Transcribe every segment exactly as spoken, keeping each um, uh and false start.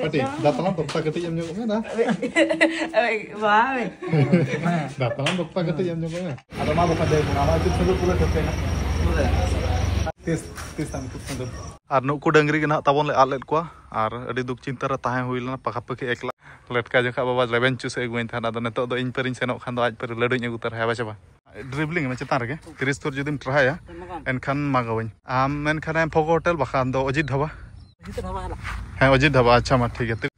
ᱠᱟᱹᱴᱤᱡ ᱫᱟᱛᱟᱞᱟᱝ ᱫᱚᱠᱛᱟ ᱠᱟᱹᱴᱤᱡ ᱮᱢ ᱧᱚᱜᱚᱜ ᱢᱮ ᱫᱟ᱾ ᱳᱭ, ᱵᱟᱝ᱾ ᱫᱟᱛᱟᱞᱟᱝ ᱫᱚᱠᱛᱟ ᱠᱟᱹᱴᱤᱡ ᱮᱢ ᱧᱚᱜᱚᱜ ᱢᱮ᱾ ᱟᱫᱚ ᱢᱟ ᱵᱟᱠᱷᱟᱱ ᱫᱚ ᱚᱱᱟ ᱢᱟ ᱪᱮᱫ ᱥᱩᱫᱷᱩ ᱯᱩᱨᱟᱹ ᱴᱷᱟᱹᱠᱟᱹᱭ ᱱᱟ᱾ ᱛᱤᱥ, ᱛᱤᱥ ᱛᱟᱢ ᱠᱷᱩᱵ ᱥᱩᱱᱫᱚᱨ᱾ ᱟᱨ ᱱᱩᱠᱩ ᱰᱟᱹᱝᱨᱤ ᱜᱮ ᱱᱟᱦᱟᱜ ᱛᱟᱵᱚᱱ ᱞᱮ ᱟᱫ ᱞᱮᱫ ᱠᱚᱣᱟ᱾ ᱟᱨ ᱟᱹᱰᱤ ᱫᱩᱠ ᱪᱤᱱᱛᱟᱹ ᱨᱮ ᱛᱟᱦᱮᱸ ᱦᱩᱭ ᱞᱮᱱᱟ, ᱯᱟᱠᱟ ᱯᱟᱠᱤ ᱮᱠ ᱞᱟᱠᱷ᱾ ᱞᱮᱴᱠᱟ ᱡᱚᱠᱷᱟ ᱵᱟᱵᱟ ᱨᱮᱵᱮᱱ ᱪᱩᱥ ᱮ ᱟᱹᱜᱩᱣᱟᱹᱧ ᱛᱟᱦᱮᱸᱫ, ᱟᱫᱚ ᱱᱤᱛᱚᱜ ᱫᱚ ᱤᱧ ᱯᱟᱹᱨᱤᱧ ᱥᱮᱱᱚᱜ ᱠᱷᱟᱱ ᱫᱚ ᱟᱡ ᱯᱟᱹᱨᱤ ᱞᱟᱹᱰᱩᱧ ᱟᱹᱜᱩ ᱛᱟᱨᱟᱭᱟ, ᱦᱮᱸ ᱵᱟᱪᱷᱟ ᱵᱟ? ᱰᱨᱤᱵᱞᱤᱝ ᱢᱮ ᱪᱮᱛᱟᱱ ᱨᱮᱜᱮ, ᱛᱤᱨᱤᱥ ᱛᱷᱚᱨ ᱡᱩᱫᱤᱢ ᱴᱨᱟᱭᱟ, ᱮᱱᱠᱷᱟᱱ ᱢᱟᱜᱟᱣᱟᱹᱧ᱾ ᱟᱢ ᱢᱮᱱᱠᱷᱟᱱ ᱮᱢ ᱯᱷᱚᱜᱚ ᱦᱳᱴᱮᱞ, ᱵᱟᱠᱷᱟᱱ ᱫᱚ ᱚᱡᱤᱛ ᱰᱷᱟᱵᱟ᱾ ᱦᱮᱸ, ᱚᱡᱤᱛ ᱰᱷᱟᱵᱟ, ᱟᱪᱪᱷᱟ ᱢᱟ ᱴᱷᱤᱠ ᱜᱮᱭᱟ᱾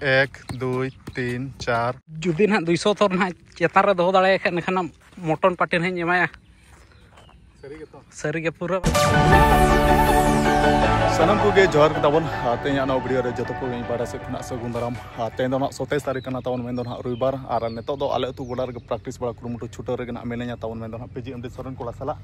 ᱮᱠ, ᱫᱩᱭ, ᱛᱤᱱ, ᱪᱟᱨ᱾ ᱡᱩᱫᱤ ᱱᱟᱦᱟᱜ ᱫᱩᱭᱥᱚ ᱛᱷᱚᱨ ᱱᱟᱦᱟᱜ ᱪᱮᱛᱟᱱ ᱨᱮ ᱫᱚᱦᱚ ᱫᱟᱲᱮᱭᱟᱭ ᱠᱷᱟᱱ, ᱮᱱᱠᱷᱟᱱ ᱢᱚᱴᱚᱱ ᱯᱟᱴᱤ ᱱᱟᱦᱟᱜ ᱤᱧ ᱮᱢᱟᱭᱟ᱾ ᱥᱟᱹᱨᱤ ᱜᱮ ᱯᱩᱨᱟᱹ᱾ ᱥᱟᱱᱟᱢ ᱠᱚᱜᱮ ᱡᱚᱦᱟᱨ ᱜᱮ ᱛᱟᱵᱚᱱ᱾ ᱟᱨ ᱛᱮᱦᱮᱧᱟᱜ ᱱᱚᱣᱟ ᱵᱷᱤᱰᱤᱭᱳ ᱨᱮ ᱡᱚᱛᱚ ᱠᱚᱜᱮ ᱤᱧ ᱯᱟᱦᱴᱟ ᱥᱮᱫ ᱠᱷᱚᱱᱟᱜ ᱥᱟᱹᱜᱩᱱ ᱫᱟᱨᱟᱢ᱾ ᱟᱨ ᱛᱮᱦᱮᱧ ᱫᱚ ᱱᱟᱦᱟᱜ ᱥᱚᱛᱟᱭᱤᱥ ᱛᱟᱹᱨᱤᱠᱷ ᱠᱟᱱᱟ ᱛᱟᱵᱚᱱ, ᱢᱮᱱᱫᱚ ᱱᱟᱦᱟᱜ ᱨᱚᱵᱤᱵᱟᱨ᱾ ᱟᱨ ᱱᱤᱛᱚᱜ ᱫᱚ ᱟᱞᱮ ᱟᱹᱛᱩ ᱜᱚᱰᱟ ᱨᱮᱜᱮ ᱯᱨᱮᱠᱴᱤᱥ ᱵᱟᱲᱟ ᱠᱩᱨᱩᱢᱩᱴᱩ ᱪᱷᱩᱴᱟᱹᱣ ᱨᱮᱜᱮ ᱱᱟᱦᱟᱜ ᱢᱤᱱᱟᱹᱧᱟ ᱛᱟᱵᱚᱱ, ᱢᱮᱱᱫᱚ ᱱᱟᱦᱟᱜ ᱯᱤᱡᱤ ᱮᱢᱰᱤ ᱥᱚᱨᱮᱱ ᱠᱚᱲᱟ ᱥᱟᱞᱟᱜ᱾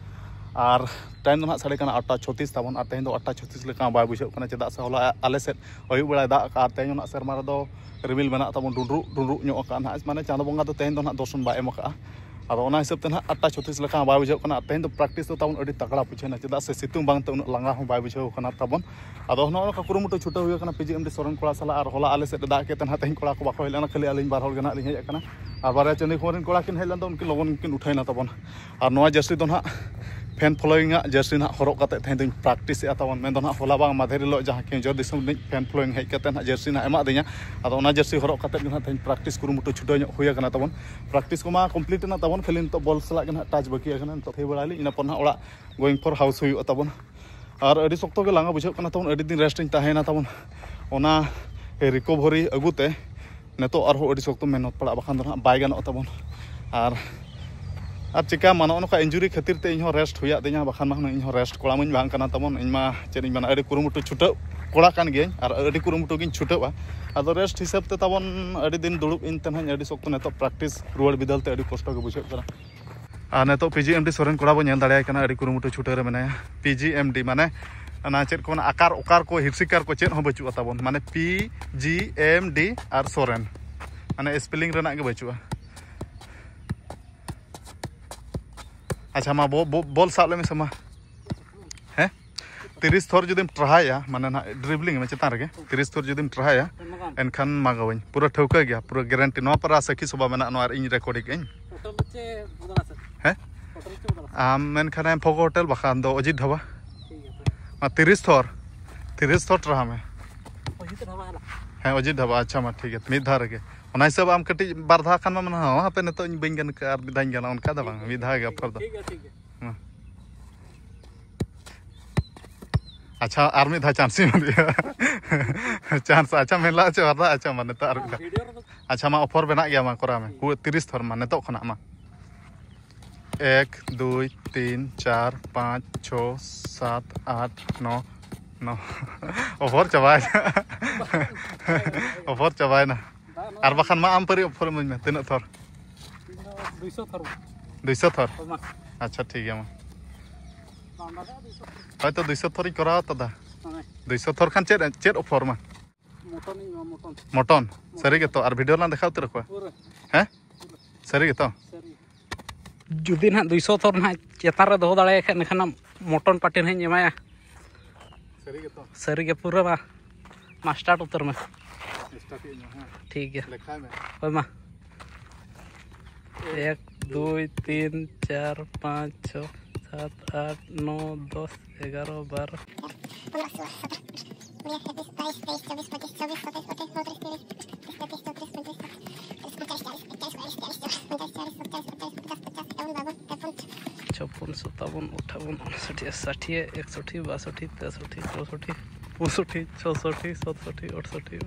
ᱟᱨ ᱴᱟᱭᱤᱢ ᱫᱚ ᱱᱟᱦᱟᱜ ᱥᱟᱰᱮ ᱠᱟᱱᱟ ᱟᱴᱴᱟ ᱪᱷᱚᱛᱤᱥ ᱛᱟᱵᱚᱱ᱾ ᱟᱨ ᱛᱮᱦᱮᱧ ᱫᱚ ᱟᱴᱴᱟ ᱪᱷᱚᱛᱤᱥ ᱞᱮᱠᱟ ᱵᱟᱭ ᱵᱩᱡᱷᱟᱹᱜ ᱠᱟᱱᱟ, ᱪᱮᱫᱟᱜ ᱥᱮ ᱦᱚᱞᱟ ᱟᱞᱮ ᱥᱮᱫ ᱟᱹᱭᱩᱵ ᱵᱮᱲᱟᱭ ᱫᱟᱜ ᱟᱠᱟᱫᱼᱟ᱾ ᱟᱨ ᱛᱮᱦᱮᱧ ᱫᱚ ᱱᱟᱦᱟᱜ ᱥᱮᱨᱢᱟ ᱨᱮᱫᱚ ᱨᱤᱢᱤᱞ ᱢᱮᱱᱟᱜ ᱛᱟᱵᱚᱱ, ᱰᱩᱸᱰᱨᱩᱜ ᱰᱩᱸᱰᱨᱩᱜ ᱧᱚᱜ ᱟᱠᱟᱫᱼᱟ ᱱᱟᱦᱟᱜ, ᱢᱟᱱᱮ ᱪᱟᱸᱫᱚ ᱵᱚᱸᱜᱟ ᱫᱚ ᱛᱮᱦᱮᱧ ᱫᱚ ᱱᱟᱦᱟᱜ ᱫᱚᱨᱥᱚᱱ ᱵᱟᱭ ᱮᱢ ᱟᱠᱟᱫᱼᱟ᱾ ᱟᱫᱚ ᱚᱱᱟ ᱦᱤᱥᱟᱹᱵ ᱛᱮ ᱱᱟᱦᱟᱜ ᱟᱴᱴᱟ ᱪᱷᱚᱛᱤᱥ ᱞᱮᱠᱟ ᱵᱟᱭ ᱵᱩᱡᱷᱟᱹᱜ ᱠᱟᱱᱟ᱾ ᱛᱮᱦᱮᱧ ᱫᱚ ᱯᱨᱮᱠᱴᱤᱥ ᱫᱚ ᱛᱟᱵᱚᱱ ᱟᱹᱰᱤ ᱛᱟᱜᱲᱟ ᱵᱩᱡᱷᱟᱹᱣ ᱮᱱᱟ, ᱪᱮᱫᱟᱜ ᱥᱮ ᱥᱤᱛᱩᱝ ᱵᱟᱝᱛᱮ ᱩᱱᱟᱹᱜ ᱞᱟᱸᱜᱟ ᱦᱚᱸ ᱵᱟᱭ ᱵᱩᱡᱷᱟᱹᱣ ᱠᱟᱱᱟ ᱛᱟᱵᱚᱱ᱾ ᱟᱫᱚ ᱱᱚᱜᱼᱚ ᱱᱚᱝᱠᱟ ᱠᱩᱨᱩᱢᱩᱴᱩ ᱪᱷᱩᱴᱟᱹᱣ ᱦᱩᱭ ᱟᱠᱟᱱᱟ ᱯᱤᱡᱤ ᱮᱢᱰᱤ ᱥᱚᱨᱮᱱ ᱠᱚᱲᱟ ᱥᱟᱞᱟᱜ᱾ ᱟᱨ ᱦᱚᱞᱟ ᱟᱞᱮ ᱥᱮᱫ ᱮ ᱫᱟᱜ ᱠᱮᱫ ᱛᱮ ᱱᱟᱦᱟᱜ ᱛᱮᱦᱮᱧ ᱠᱚᱲᱟ ᱠᱚ ᱵᱟᱠᱚ ᱦᱮᱡ ᱞᱮᱱᱟ, ᱠᱷᱟᱹᱞᱤ ᱟᱹᱞᱤᱧ ᱵᱟᱨ ᱦᱚᱲ ᱜᱮ ᱱᱟᱦᱟᱜ ᱞᱤᱧ ᱦᱮᱡ ᱟᱠᱟᱱᱟ᱾ ᱟᱨ ᱵᱟᱨᱭᱟ ᱪᱟᱹᱱᱰᱤ ᱠᱷᱚᱱ ᱨᱮᱱ ᱠᱚᱲᱟ ᱠᱤᱱ ᱦᱮᱡ ᱞᱮᱱ ᱫᱚ ᱩᱱᱠᱤᱱ ᱞᱚᱜᱚᱱ ᱜᱮᱠᱤᱱ ᱩᱴᱷᱟᱹᱭᱱᱟ ᱛᱟᱵᱚᱱ᱾ ᱟᱨ ᱱᱚᱣᱟ ᱡᱟᱹᱨᱥᱤ ᱫᱚ ᱱᱟᱦᱟᱜ ᱯᱷᱮᱱ ᱯᱷᱚᱞᱳᱭᱤᱝ ᱟᱜ ᱡᱟᱹᱨᱥᱤ ᱱᱟᱦᱟᱜ ᱦᱚᱨᱚᱜ ᱠᱟᱛᱮ ᱛᱮᱦᱮᱧ ᱫᱚᱧ ᱯᱨᱮᱠᱴᱤᱥ ᱮᱫᱼᱟ ᱛᱟᱵᱚᱱ᱾ ᱢᱮᱱᱫᱚ ᱱᱟᱦᱟᱜ ᱦᱚᱞᱟ ᱵᱟᱝ ᱢᱟᱫᱷᱮᱨ ᱦᱤᱞᱳᱜ ᱡᱟᱦᱟᱸ ᱠᱮᱣᱡᱷᱚᱨ ᱫᱤᱥᱚᱢ ᱨᱤᱱᱤᱡ ᱯᱷᱮᱱ ᱯᱷᱚᱞᱳᱭᱤᱝ ᱦᱮᱡ ᱠᱟᱛᱮ ᱱᱟᱦᱟᱜ ᱡᱟᱹᱨᱥᱤ ᱱᱟᱦᱟᱜ ᱮᱢᱟᱫᱤᱧᱟ᱾ ᱟᱫᱚ ᱚᱱᱟ ᱡᱟᱹᱨᱥᱤ ᱦᱚᱨᱚᱜ ᱠᱟᱛᱮ ᱜᱮ ᱱᱟᱦᱟᱜ ᱛᱮᱦᱮᱧ ᱯᱨᱮᱠᱴᱤᱥ ᱠᱩᱨᱩᱢᱩᱴᱩ ᱪᱷᱩᱴᱟᱹᱣ ᱧᱚᱜ ᱦᱩᱭ ᱟᱠᱟᱱᱟ ᱛᱟᱵᱚᱱ᱾ ᱯᱨᱮᱠᱴᱤᱥ ᱠᱚᱢᱟ ᱠᱚᱢᱯᱞᱤᱴ ᱮᱱᱟ ᱛᱟᱵᱚᱱ, ᱠᱷᱟᱹᱞᱤ ᱱᱤᱛᱚᱜ ᱵᱚᱞ ᱥᱟᱞᱟᱜ ᱜᱮ ᱱᱟᱦᱟᱜ ᱴᱟᱪ ᱵᱟᱹᱠᱤ ᱟᱠᱟᱱᱟ᱾ ᱱᱤᱛᱚᱜ ᱛᱷᱤᱭᱟᱹ ᱵᱟᱲᱟᱭᱟᱞᱤᱧ, ᱤᱱᱟᱹ ᱯᱚᱨ ᱱᱟᱦᱟᱜ ᱚᱲᱟᱜ going for house ᱦᱩᱭᱩᱜᱼᱟ ᱛᱟᱵᱚᱱ᱾ ᱟᱨ ᱟᱹᱰᱤ ᱥᱚᱠᱛᱚ ᱜᱮ ᱞᱟᱸᱜᱟ ᱵᱩᱡᱷᱟᱹᱜ ᱠᱟᱱᱟ ᱛᱟᱵᱚᱱ, ᱟᱹᱰᱤ ᱫᱤᱱ ᱨᱮᱥᱴ ᱤᱧ ᱛᱟᱦᱮᱸᱭᱮᱱᱟ ᱛᱟᱵᱚᱱ᱾ ᱚᱱᱟ ᱨᱤᱠᱳᱵᱷᱟᱨᱤ ᱟᱹᱜᱩᱛᱮ ᱱᱤᱛᱚᱜ ᱟᱨᱦᱚᱸ ᱟᱹᱰᱤ ᱥᱚᱠᱛᱚ ᱢᱮᱦᱱᱚᱛ ᱯᱟᱲᱟᱜᱼᱟ, ᱵᱟᱠᱷᱟᱱ ᱫᱚ ᱱᱟᱦᱟᱜ ᱵᱟᱭ ᱜᱟᱱᱚᱜᱼᱟ ᱛᱟᱵᱚᱱ᱾ ᱟᱨ ᱟᱨ ᱪᱤᱠᱟ ᱢᱟ, ᱱᱚᱜᱼᱚ ᱱᱚᱝᱠᱟ ᱤᱧᱡᱩᱨᱤ ᱠᱷᱟᱹᱛᱤᱨ ᱛᱮ ᱤᱧᱦᱚᱸ ᱨᱮᱥᱴ ᱦᱩᱭᱟᱫ ᱛᱤᱧᱟ, ᱵᱟᱠᱷᱟᱱ ᱢᱟ ᱦᱩᱱᱟᱹᱝ ᱤᱧᱦᱚᱸ ᱨᱮᱥᱴ ᱠᱚᱲᱟ ᱢᱟᱧ ᱵᱟᱝ ᱠᱟᱱᱟ ᱛᱟᱵᱚᱱ᱾ ᱤᱧ ᱢᱟ ᱪᱮᱫ ᱤᱧ ᱢᱮᱱᱟ, ᱟᱹᱰᱤ ᱠᱩᱨᱩᱢᱩᱴᱩ ᱪᱷᱩᱴᱟᱹᱣ ᱠᱚᱲᱟ ᱠᱟᱱ ᱜᱤᱭᱟᱹᱧ ᱟᱨ ᱟᱹᱰᱤ ᱠᱩᱨᱩᱢᱩᱴᱩ ᱜᱤᱧ ᱪᱷᱩᱴᱟᱹᱣᱟ᱾ ᱟᱫᱚ ᱨᱮᱥᱴ ᱦᱤᱥᱟᱹᱵ ᱛᱮ ᱛᱟᱵᱚᱱ ᱟᱹᱰᱤ ᱫᱤᱱ ᱫᱩᱲᱩᱵ ᱤᱧ ᱛᱮ ᱱᱟᱦᱟᱜ ᱟᱹᱰᱤ ᱥᱚᱠᱛᱚ ᱱᱤᱛᱚᱜ ᱯᱨᱮᱠᱴᱤᱥ ᱨᱩᱣᱟᱹᱲ ᱵᱤᱫᱟᱹᱞ ᱛᱮ ᱟᱹᱰᱤ ᱠᱚᱥᱴᱚ ᱜᱮ ᱵᱩᱡᱷᱟᱹᱜ ᱠᱟᱱᱟ᱾ ᱟᱨ ᱱᱤᱛᱚᱜ ᱯᱤᱡᱤ ᱮᱢᱰᱤ ᱥᱚᱨᱮᱱ ᱠᱚᱲᱟ ᱵᱚᱱ ᱧᱮᱞ ᱫᱟᱲᱮᱭᱟᱭ ᱠᱟᱱᱟ, ᱟᱹᱰᱤ ᱠᱩᱨᱩᱢᱩᱴᱩ ᱪᱷᱩᱴᱟᱹᱣ ᱨᱮ ᱢᱮᱱᱟᱭᱟ᱾ ᱯᱤᱡᱤ ᱮᱢᱰᱤ ᱢᱟᱱᱮ ᱚᱱᱟ ᱪᱮᱫ ᱠᱚ ᱢᱮᱱᱟ, ᱟᱠᱟᱨ ᱚᱠᱟᱨ ᱠᱚ ᱦᱤᱨᱥᱤᱠᱟᱨ ᱠᱚ ᱪᱮᱫ ᱦᱚᱸ ᱵᱟᱹᱪᱩᱜᱼᱟ ᱛᱟᱵᱚᱱ, ᱢᱟᱱᱮ ᱯᱤ ᱡᱤ ᱮᱢ ᱰᱤ ᱟᱨ ᱥᱚᱨᱮᱱ, ᱢᱟᱱᱮ ᱥᱯᱮᱞᱤᱝ ᱨᱮᱱᱟᱜ ᱜᱮ ᱵᱟᱹᱪᱩᱜᱼᱟ᱾ ᱟᱪᱪᱷᱟ, ᱢᱟ ᱵᱚ-, ᱵᱚ-, ᱵᱚᱞ ᱥᱟᱵ ᱞᱮᱢᱮ ᱥᱮ ᱢᱟ᱾ ᱦᱮᱸ, ᱛᱤᱨᱤᱥ ᱛᱷᱚᱨ ᱡᱩᱫᱤᱢ ᱴᱨᱟᱦᱟᱭᱟ, ᱢᱟᱱᱮ ᱱᱟᱦᱟᱜ ᱰᱨᱤᱵᱞᱤᱝ ᱢᱮ ᱪᱮᱛᱟᱱ ᱨᱮᱜᱮ, ᱛᱤᱨᱤᱥ ᱛᱷᱚᱨ ᱡᱩᱫᱤᱢ ᱴᱨᱟᱦᱟᱭᱟ, ᱮᱱᱠᱷᱟᱱ ᱢᱟᱜᱟᱣᱟᱹᱧ, ᱯᱩᱨᱟᱹ ᱴᱷᱟᱹᱣᱠᱟᱹ ᱜᱮᱭᱟ, ᱯᱩᱨᱟᱹ ᱜᱮᱨᱮᱱᱴᱤ᱾ ᱱᱚᱣᱟ ᱯᱟᱨᱟ ᱥᱟᱹᱠᱷᱤ ᱥᱚᱵᱷᱟ ᱢᱮᱱᱟᱜᱼᱟ, ᱱᱚᱣᱟ ᱨᱮ ᱤᱧ ᱨᱮᱠᱚᱨᱰᱤᱝ ᱟᱹᱧ᱾ ᱦᱮᱸ? ᱟᱢ ᱢᱮᱱᱠᱷᱟᱱᱮᱢ ᱯᱷᱚᱜᱚ ᱦᱳᱴᱮᱞ, ᱵᱟᱠᱷᱟᱱ ᱫᱚ ᱚᱡᱤᱛ ᱰᱷᱟᱵᱟ᱾ ᱢᱟ ᱛᱤᱨᱤᱥ ᱛᱷᱚᱨ, ᱛᱤᱨᱤᱥ ᱛᱷᱚᱨ ᱴᱨᱟᱦᱟ ᱢᱮ᱾ ᱦᱮᱸ, ᱚᱡᱤᱛ ᱰᱷᱟᱵᱟ᱾ ᱟᱪᱪᱷᱟ, ᱢᱟ ᱴᱷᱤᱠ ᱜᱮᱭᱟ, ᱢᱤᱫ ᱫᱷᱟᱣ ᱨᱮᱜᱮ᱾ ᱚᱱᱟ ᱦᱤᱥᱟᱹᱵ ᱟᱢ ᱠᱟᱹᱴᱤᱡ ᱵᱟᱨ ᱫᱷᱟᱣ ᱠᱷᱟᱱ ᱢᱟ ᱢᱮᱱᱟ, ᱦᱚᱸ, ᱦᱟᱯᱮ ᱱᱤᱛᱚᱜ ᱤᱧ ᱵᱟᱹᱧ ᱜᱟᱱ ᱠᱟᱜᱼᱟ, ᱟᱨ ᱢᱤᱫ ᱫᱷᱟᱣ ᱤᱧ ᱜᱟᱱᱟ, ᱚᱱᱠᱟ ᱫᱚ ᱵᱟᱝ, ᱢᱤᱫ ᱫᱷᱟᱣ ᱜᱮ ᱚᱯᱷᱟᱨ ᱫᱚ᱾ ᱴᱷᱤᱠ ᱜᱮᱭᱟ, ᱴᱷᱤᱠ ᱜᱮᱭᱟ᱾ ᱢᱟ᱾ ᱟᱪᱪᱷᱟ, ᱟᱨ ᱢᱤᱫ ᱫᱷᱟᱣ ᱪᱟᱱᱥ ᱤᱧ ᱮᱢᱟᱫᱮᱭᱟ᱾ ᱪᱟᱱᱥ, ᱟᱪᱪᱷᱟ, ᱢᱮᱞᱟ ᱦᱚᱪᱚ ᱟᱨ ᱫᱷᱟᱣ, ᱟᱪᱪᱷᱟ, ᱢᱟ ᱱᱤᱛᱚᱜ ᱟᱨ ᱢᱤᱫ ᱫᱷᱟᱣ᱾ ᱵᱷᱤᱰᱤᱭᱳ ᱨᱮᱫᱚ ᱟᱪᱪᱷᱟ, ᱢᱟ ᱚᱯᱷᱟᱨ ᱵᱮᱱᱟᱜ ᱜᱮᱭᱟ, ᱢᱟ ᱠᱚᱨᱟᱣ ᱢᱮ᱾ ᱦᱩᱭ ᱛᱤᱨᱤᱥ ᱛᱷᱚᱨ, ᱢᱟ ᱱᱤᱛᱚᱜ ᱠᱷᱚᱱᱟᱜ, ᱢᱟ᱾ ᱮᱠ, ᱫᱩᱭ, ᱛᱤᱱ, ᱪᱟᱨ, ᱯᱟᱸᱪ, ᱪᱷᱚ, ᱥᱟᱛ, ᱟᱴ, ᱱᱚ, ᱱᱚ᱾ ᱚᱯᱷᱟᱨ ᱪᱟᱵᱟᱭᱮᱱᱟ᱾ ᱚᱯᱷᱟᱨ ᱪᱟᱵᱟᱭᱮᱱᱟ᱾ ᱵᱟᱝ, ᱱᱚᱣᱟ ᱟᱨ ᱵᱟᱠᱷᱟᱱ ᱢᱟ ᱟᱢ ᱯᱟᱹᱨᱤ ᱚᱯᱷᱟᱨ ᱤᱢᱟᱹᱧ ᱢᱮ, ᱛᱤᱱᱟᱹᱜ ᱛᱷᱚᱨ? ᱤᱧ ᱫᱚ ᱫᱩᱭᱥᱚ ᱛᱷᱚᱨ᱾ ᱫᱩᱭᱥᱚ ᱛᱷᱚᱨ? ᱦᱳᱭ ᱢᱟ᱾ ᱟᱪᱪᱷᱟ, ᱴᱷᱤᱠ ᱜᱮᱭᱟ, ᱢᱟ᱾ ᱵᱟᱝ ᱞᱟᱜᱟᱜᱼᱟ, ᱫᱩᱭᱥᱚ ᱛᱷᱚᱨ᱾ ᱦᱳᱭᱛᱳ ᱫᱩᱭᱥᱚ ᱛᱷᱚᱨᱤᱧ ᱠᱚᱨᱟᱣ ᱛᱟᱫᱟ᱾ ᱦᱳᱭ᱾ ᱫᱩᱭᱥᱚ ᱛᱷᱚᱨ ᱠᱷᱟᱱ ᱪᱮᱫ, ᱪᱮᱫ ᱚᱯᱷᱟᱨ ᱢᱟ? ᱢᱚᱴᱚᱱ ᱤᱧ ᱮᱢᱟ, ᱢᱚᱴᱚᱱ᱾ ᱢᱚᱴᱚᱱ? ᱥᱟᱹᱨᱤ ᱜᱮᱛᱚ? ᱟᱨ ᱵᱷᱤᱰᱤᱭᱳ ᱞᱟᱝ ᱫᱮᱠᱷᱟᱣ ᱩᱛᱟᱹᱨ ᱟᱠᱚᱣᱟ? ᱯᱩᱨᱟᱹ᱾ ᱦᱮᱸ? ᱥᱟᱹᱨᱤ ᱜᱮᱛᱚ? ᱥᱟᱹᱨᱤ᱾ ᱡᱩᱫᱤ ᱱᱟᱦᱟᱜ ᱫᱩᱭᱥᱚ ᱛᱷᱚᱨ ᱱᱟᱦᱟᱜ ᱪᱮᱛᱟᱱ ᱨᱮ ᱫᱚᱦᱚ ᱫᱟᱲᱮᱭᱟᱭ ᱠᱷᱟᱱ, ᱮᱱᱠᱷᱟᱱ ᱢᱚᱴᱚᱱ ᱯᱟᱹᱴᱤ ᱱᱟᱦᱟᱜ ᱤᱧ ᱮᱢᱟᱭᱟ᱾ ᱥᱟᱹᱨᱤ ᱜᱮᱛᱚ? ᱥᱟᱹᱨᱤ ᱜᱮ, ᱯᱩᱨᱟᱹ ᱢᱟ, ᱢᱟ ᱥᱴᱟᱨᱴ ᱩᱛᱟᱹᱨ ᱢᱮ᱾ ᱥᱴᱟᱨᱴ ᱤᱧ ᱢᱟ, ᱦᱮᱸ᱾ ᱴᱷᱤᱠ ᱜᱮᱭᱟ᱾ ᱞᱮᱠᱷᱟᱭ ᱢᱮ᱾ ᱦᱳᱭ ᱢᱟ᱾ ᱮᱠ, ᱫᱩᱭ, ᱛᱤᱱ, ᱪᱟᱨ, ᱯᱟᱸᱪ, ᱪᱷᱚ, ᱥᱟᱛ, ᱟᱴ, ᱱᱚ, ᱫᱚᱥ, ᱮᱜᱟᱨᱚ, ᱵᱟᱨᱚ᱾ ᱪᱷᱚᱯᱯᱚᱱ, ᱥᱟᱛᱟᱵᱚᱱ, ᱟᱴᱷᱟᱵᱚᱱ, ᱩᱱᱥᱚᱴᱷᱤ, ᱥᱟᱴᱷᱤᱭᱮ, ᱮᱠᱥᱚᱴᱷᱤ, ᱵᱟᱥᱚᱴᱷᱤ, ᱛᱮᱥᱚᱴᱷᱤ, ᱪᱳᱥᱚᱴᱷᱤ, ᱯᱚᱸᱭᱥᱚᱴᱷᱤ, ᱪᱷᱚᱥᱚᱴᱷᱤ, ᱥᱟᱛᱥᱚᱴᱷᱤ, ᱟᱴᱥᱚᱴᱷᱤ,